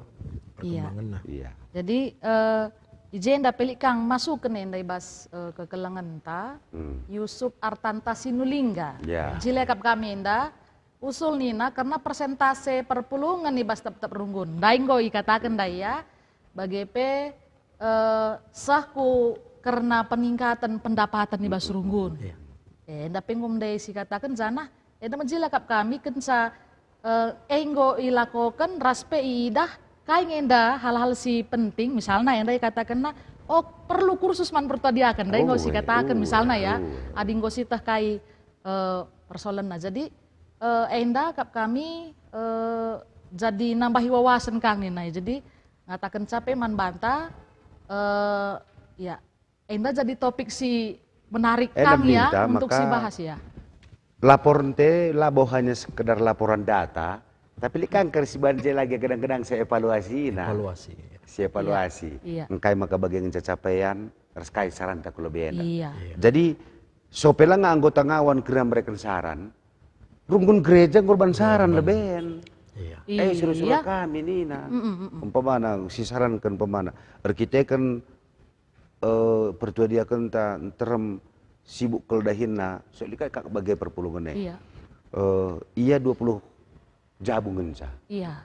perkembanganna. Iya. Jadi, eh, i jenda pelik kang masuken enda i bas, eh, kekelengenta, Yusuf Artanta Sinulingga. Jilekap kami enda, usul nina, karena persentase perpulungen i bas tep-tep runggun. Ndai enggo ikataken ndai ya, bage pe, eh, seh ku kerna peningkatan pendapatan i bas runggun. Eh, enda pe enggo ndai sikataken janah, enda mejilakap kami kenca, eh, enggo ilakoken ras pe iidah kai nge enda hal-hal si penting, misalna enda ikatakenna, oh, perlu kursus man pertua diaken, ndai enggo sikataken, misalna ya, adi enggo sieteh kai eh, persoalenna. Jadi, eh, enda kap kami, eh, jadi nambahi wawasen kang nina. Jadi, ngataken cape man banta, eh, ya, enda jadi topik si menarik kang ya untuk si bahas ya. Laporan te labo hanya sekedar laporan data, tapi lit kang kari si bana je lagi gedang-gedang si evaluasi, nah. Evaluasi, ya. Si evaluasi. Iya. Engkai maka bage ngenca capaian, ras kai saranta ku lebe enda. Iya. Jadi, sope langa anggota ngawan kerina mereken saran, runggun gereja nggo erban saran leben. Iya. Eh, suruh-suruh kami nina. Mm, mm, mm, mm. Umpamana, sisaranken umpamana, erkiteken, eh, pertua diakenta nterem sibuk kal dahinna, so lit kai kak bage perpulungen e. Iya. Eh, ia dua puluh jabu ngenca. Iya.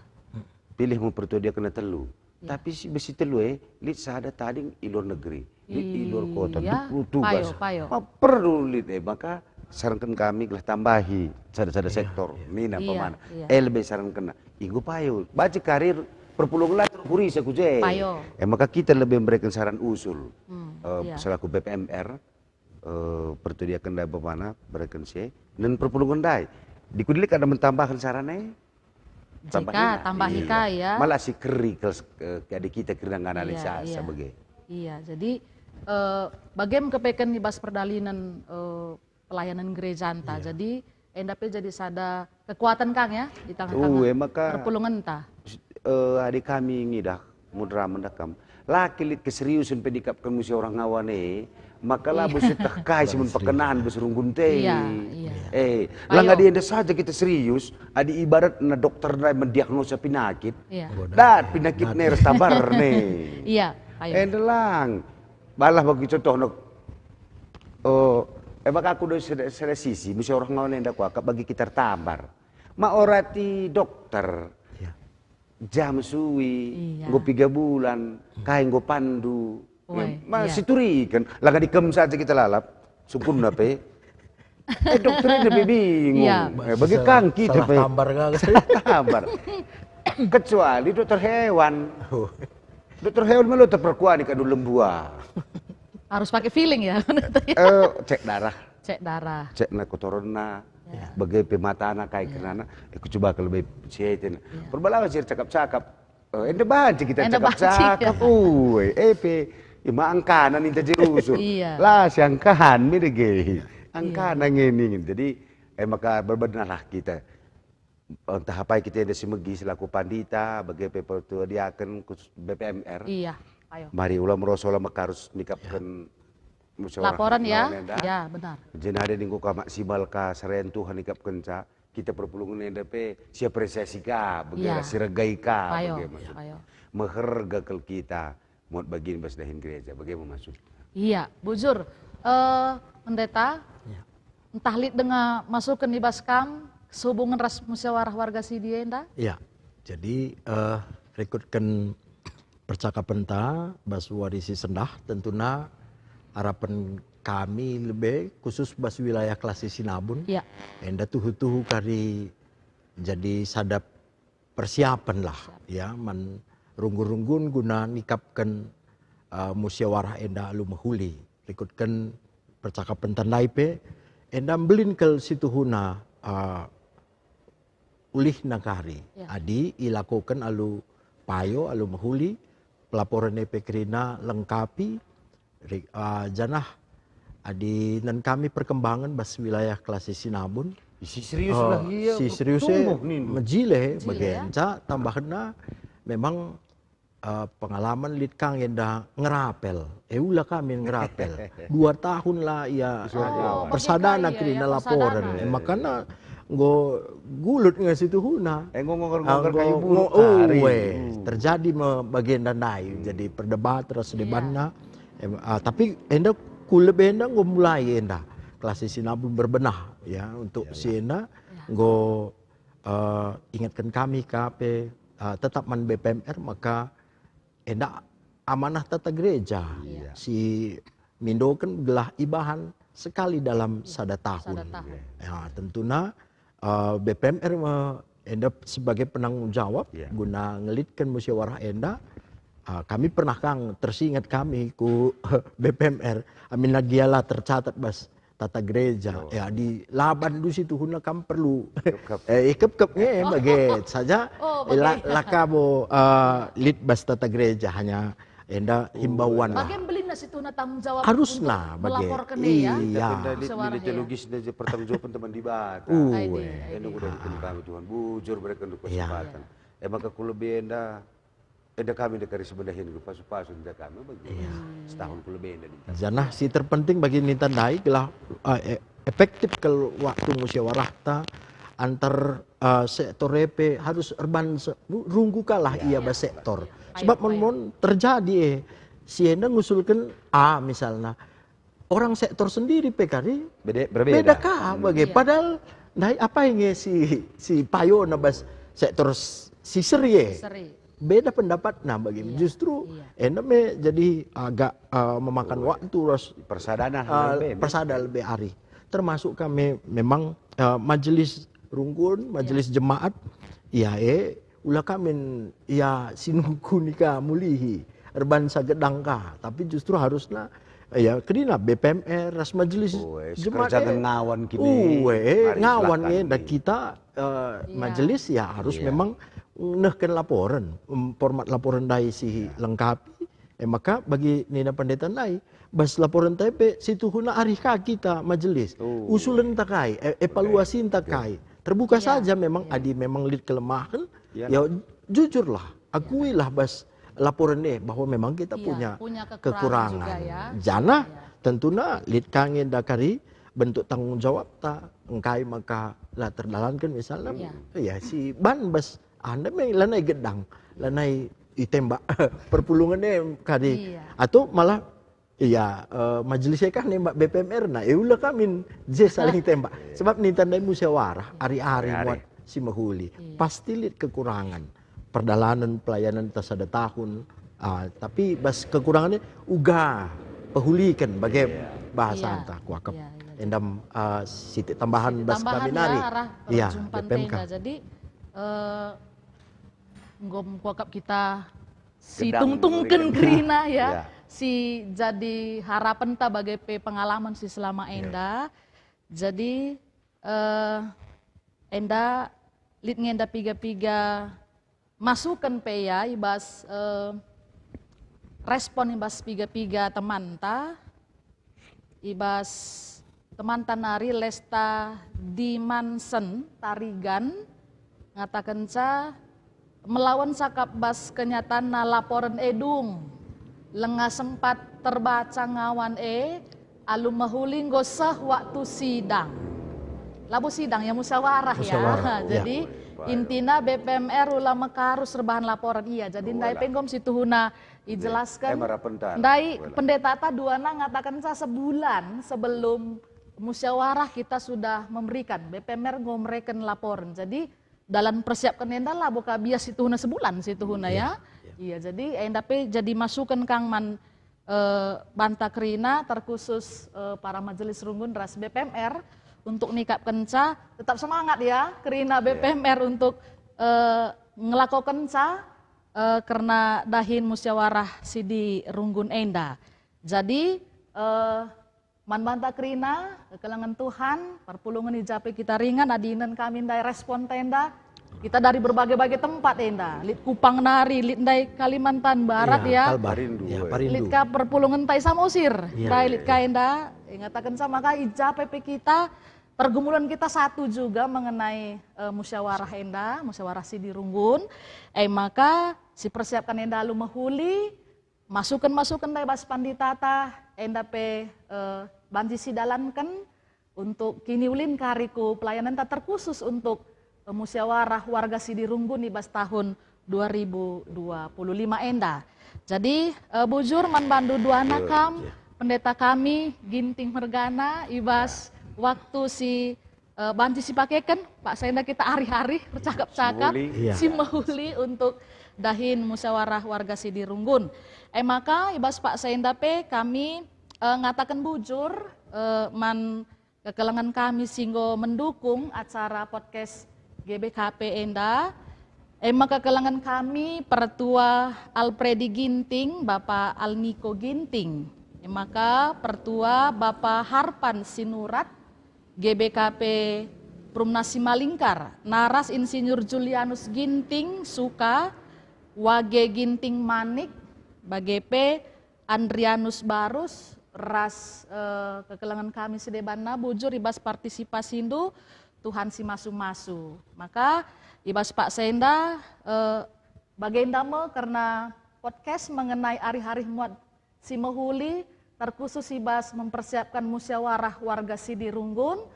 Pilih me pertua diakenna telu. Iya. Tapi si besi telu e, lit sada tading i luar negeri, lit i luar kota, iya, dua puluh tugas. Payo, payo. Ma perlu lit e, maka saranken kami gelah tambahi sada-sada, iya, sektor, iya, nina, iya, pemana. Iya. E lebe sarankenna. Enggo payo. Banci karir perpulungen la terukur ise ku je. Payo. E maka kita lebe mereken saran usul, hmm, eh, iya, selaku B P M R, eh, pertua diaken ndai umpamana, mereken si e, nen perpulungen ndai. Dikut lit kada mentambahen saran e? Jika tambahi ka, iya, iya. Malah si keri kal, eh, adi kita kerina nganalisa, iya, iya, bage. Iya, jadi, eh, bage me kepeken i bas perdalanen, eh, pelayanan gerejanta. Iya. Jadi, enda pe jadi sada kekuatan, Kang, ya, di tengah-tengah, eh, maka, perpulungenta. Eh, adi kami ngidah, mudra mendakam, la lit keseriusen pe nikapken musyawarah ngawan e, maka labo, iya, sieteh kai si men perkenan bas runggunta e. Iya, iya. Eh, payo. Lang adi enda saja kita serius, adi ibaratna dokter ndai mendiagnosa penyakit, iya, dat penyakit ne ras tabar ne. Iya, payo. Enda lang. Balah bagi contohna, oh, e maka aku do sada, sada sisi, musyawarah ngawan enda kuakap bagi kita ertabar. Ma orati dokter, iya, jam sui, iya, enggo piga bulan, hmm, kai enggo pandu. Wai, ma, iya, situriken, lang adi kam saja kita lalap, sungkunna pe. Eh, dokter enda pe bingung. Iya. Eh, bage kang kita pe. Salah tambar kang. Salah tambar. Kecuali dokter hewan. Oh. Dokter hewan me la terperkuah ni kadu lembua. Harus pakai feeling ya. Eh, cek darah. Cek darah. Cek na kotorenna. Ya. Bage pe matana kai, iya, kenana. Eh, kucuba kal lebe si e tena. Iya. Perbalawa si ercakap-cakap. Eh, enda banci kita cakap-cakap. Enda banci, ya. Ue, eh, pe, ima angkana ninta je rusur. Iya. La, si angkan me dage. Iya. Angkana nge ningen. Jadi, eh, maka berbenahlah kita. Ntah apai kita enda si megi selaku pandita, bage pe pertua diaken, khusus B P M R. Iya, ayo. Mari ula meroso la maka arus nikapken musyawarah laporan, ya? Enda. Ya, benar. Jenari ningku ka maksimal ka serayan Tuhan ikapkenca, kita perpulungen enda pe siapresiasi ka, bage, iya, ras siregai ka, ayo, bage maksud. Ayo. Meherga kal kita, muat bagin bas dahin gereja, bage me maksud. Iya, bujur. Eh, Pendeta, iya, ntah lit denga masuken i bas kam, sehubungen ras musyawarah warga sidi enda? Iya. Jadi, eh, rikutken percakapenta bas wari si sendah, tentuna arapen kami lebe khusus bas wilayah Kelasi Sinabun. Ya. Enda tuhu-tuhu kari jadi sada persiapen lah, ya, man runggun-runggun guna nikapken, eh, musyawarah enda alu mehuli. Rikutken percakapenta ndai pe, enda mbelin kal situhuna, eh, ulihna kari. Ya. Adi ilakoken alu payo, alu mehuli, pelaporen e pe kerina lengkapi, ri-, ah, janah adi nen kami perkembangan bas wilayah Kelasi Sinabun, isi serius, eh, lah, iya, si serius e tumbuh nindu. Mejile, mejile, bagenca tambahenna memang eh, pengalaman lit kang enda ngerapel. Eh, ula kami ngerapel. Dua tahun la ia, eh, persadana kerina laporen. Iya, persadana. Eh, makana enggo gulut nge situhuna. Eh, enggo ngongkar-ngongkar kayu buruk ngo-, kari. Terjadi me bagenda ndai, jadi perdebat ras debanna. Em, ah, tapi enda ku lebe enda enggo mulai enda. Kelasi Sinabun berbenah, ya, untuk si enda enggo eh, ingetken kami ka pe, eh, tetap man B P M R, maka enda amanah tata gereja si mindoken gelah ibahan sekali dalam sada tahun. Sada tahun. Ya, tentuna, eh, B P M R me enda sebagai penanggung jawab guna ngelitken musyawarah enda. Eh, kami pernah kang tersinget kami ku B P M R, aminna gia la tercatat bas tata gereja. Ya, di laban du situhuna kam perlu. Ikepkep. Eh, ikepkep nge, bage saja. Oh, eh, la, bage. La ka bo, eh, lit bas tata gereja, hanya enda himbauan lah. Bage mbelin situhuna tanggung jawab untuk melaporkan, ya? Iya. Tapi enda lit nilai teologisna je pertanggungjawaben teman Dibata. Ue. Enda kuda kami Tuhan, bujur mereken kesempatan. Eh, maka ku lebe enda Enda kami ndekah si bendahin pasu-pasu enda kami bagi setahun ku lebe enda ninta. Janah si terpenting bagi ninta ndai gelah, eh, e-, efektif kal waktu musyawarahta, antar, eh, sektor e pe harus erban se-, runggu kalah ia bas sektor. Sebab mon-mon terjadi, eh, si enda ngusulken A misalna, orang sektor sendiri pe kari beda, berbeda. Beda ka bage. Iya. Padahal ndai apai nge si, si payona bas sektor s-, si seri e. Seri. Beda pendapatna bage. Iya. Justru enda me jadi agak, eh, memakan waktu ras persada lebih ari. Termasuk kami memang, eh, majelis runggun, majelis jemaat, ia e ula kamin ia si nungkun ka mulihi erban sagedang ka, tapi justru harusna, ya, kerina B P M R ras majelis jemaat kerja e. Ngawan kini. Uwe, ngawan e, dan kita, eh, majelis ya harus memang nehken laporen, em, format laporen ndai si lengkapi. E maka bagi nina pendeta ndai, bas laporen ndai pe situhuna arih ka kita majelis. Usulen ta kai, e-, evaluasi ta kai. Terbuka saja memang adi memang lit kelemahan, ya, jujurlah, akuilah bas laporen e bahwa memang kita punya kekurangan. Janah tentuna lit ka nge ndai kari bentuk tanggung jawabta, engkai maka la terdalanken misalnya, ya, si ban bas enda me lanai gedang, lanai itembak perpulungen e kari. Atau malah Iya, eh, majelis e kah nembak B P M R, nah, e ula kamin je saling tembak. Sebab ninta ndai musyawarah, ari-ari muat si mehuli. Pasti lit kekurangan. Perdalanen pelayanen ta sada tahun, ah, tapi bas kekurangan e uga pehuliken bage bahasa anta kuakap. Enda, ah, sitik tambahan bas kami nari. Iya, B P M K. Jadi, eh, enggo kuakap kita si tungtungken kerina, ya, si jadi harapenta bage pe pengalaman si selama enda. Jadi, eh, enda lit nge enda piga-piga masuken pe, ya, i bas, eh, respon i bas piga-piga temanta. I bas temanta nari Lesta Dimansen Tarigan ngatakenca, melawen sakap bas kenyatanna laporen e dung, langa sempat terbaca ngawan e, alu mehuli enggo seh waktu sidang. Labo sidang ya, musyawarah ya. Musyawarah, ya. Jadi intina B P M R ula mekarus erbahan laporen ia. Jadi ndai pe enggo situhuna ijelasken. Ndai pendetata duana ngatakenca sebulan sebelum musyawarah kita sudah memberikan, B P M R enggo mereken laporen. Jadi dalan persiapken enda labo ka bias situhuna sebulan situhuna, ya. Iya, jadi enda pe jadi masuken kang man, eh, banta kerina, terkhusus, eh, para majelis runggun ras B P M R untuk nikapkenca, tetap semangat ya kerina B P M R untuk, eh, ngelakokenca, eh, kerna dahin musyawarah si di runggun enda. Jadi, eh, man banta kerina, kekelengen Tuhan, perpulungen i ja pe kita ringan, adi inen kami ndai respon ta enda, kita dari berbagai-bagai tempat enda, lit Kupang nari, lit ndai Kalimantan Barat, ya. Kalbar. Parindu, ya, eh. Parindu. Lit ka perpulungen ta i Samosir, ndai lit ka enda, ngatakenca maka i ja pe pe kita, pergumulan kita satu juga mengenai, eh, musyawarah enda, musyawarah si di runggun. E maka sipersiapken enda alu mehuli, masuken-masuken ndai bas panditata, enda pe, eh, banci sidalanken untuk kiniulin kari ku pelayanenta terkhusus untuk, eh, musyawarah warga si di runggun i bas tahun dua ribu dua puluh lima enda. Jadi, eh, bujur man bandu duana kam, pendeta kami, Ginting mergana, i bas waktu si eh, banci sipakeken, paksa enda kita arih-arih ercakap-cakap, si mehuli untuk dahin musyawarah warga si di runggun. E maka, i bas paksa enda pe kami, eh, ngataken bujur, eh, man kekelengen kami si enggo mendukung acara podcast G B K P enda. E maka kekelengen kami Pertua Alpredi Ginting, Bapa Alniko Ginting. E maka Pertua Bapa Harpan Sinurat, G B K P Perumnas Simalingkar, naras Insinyur Julianus Ginting Suka, Wage Ginting Manik, bage pe Andrianus Barus, ras, eh, kekelengen kami si debanna bujur i bas partisipasindu, Tuhan si masu-masu. Maka i bas paksa enda, eh, bagenda me kerna podcast mengenai arih-arih muat si mehuli, terkhusus i bas mempersiapkan musyawarah warga si di runggun,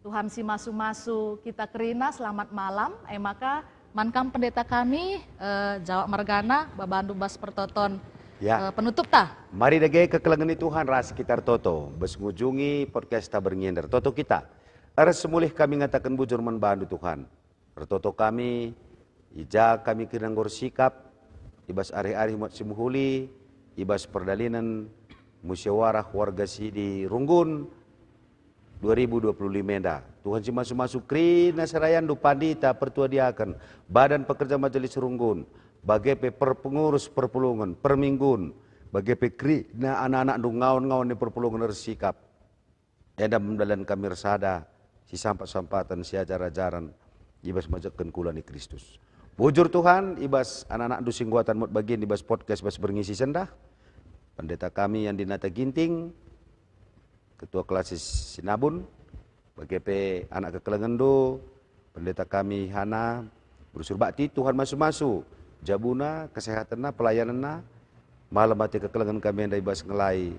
Tuhan si masu-masu kita kerina, selamat malam. E maka man kam pendeta kami, eh, Jawak mergana, babandu bas pertoton, Ya. eh, penutup ta. Mari dage kekelengen ni Tuhan ras kita ertoto, bas ngujungi podcast ta berngi enda ertoto kita. Ersemulih kami ngataken bujur man bandu Tuhan. Ertoto kami, i ja kami kerina enggo ersikap, i bas arih-arih Muat si Mehuli, i bas perdalinen musyawarah warga sidi Runggun, dua ribu dua puluh lima enda. Tuhan si masu-masu kerina serayandu pandita, pertua diaken, badan pekerja majelis Runggun, bage pe perpengurus perpulungen, perminggun, bage pe kerina anak-anakndu ngawan-ngawan ni perpulungen ersikap. Enda mendalen kami ersada, si sampat-sampaten, si ajar-ajaren, i bas majekken kula ni Kristus. Bujur Tuhan, i bas anak-anakndu si enggo atan Muat bagin i bas podcast bas berngi si sendah, pendeta kami Andi Nata Ginting, Ketua Klasis Sinabun, bage pe anak kekelengenndu, pendeta kami Hana, Bru Surbakti, Tuhan masu-masu, jabuna, kesehatenna, pelayanenna, malem ate kekelengen kami enda i bas ngelai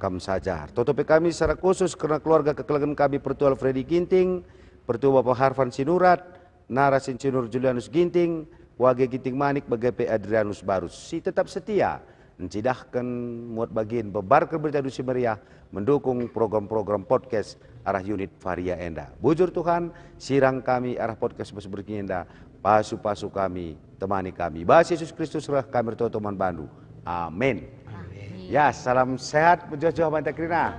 kam saja. Ertoto pe kami secara khusus kerna keluarga kekelengen kami Pertua Alfredi Ginting, Pertua Bapa Harvan Sinurat, Nara Sinsinur Julianus Ginting, Wage Ginting Manik, bage pe Adrianus Barus, si tetap setia ncidahken Muat bagin, mbebarken Berita Dusi Meriah, mendukung program-program podcast arah unit Varia enda. Bujur Tuhan, sirang kami arah podcast bas berngi enda, pasu-pasu kami, temani kami. Bas Yesus Kristus reh kami ertoto man bandu. Amin. Ya, salam sehat, mejuah-juah banta kerina.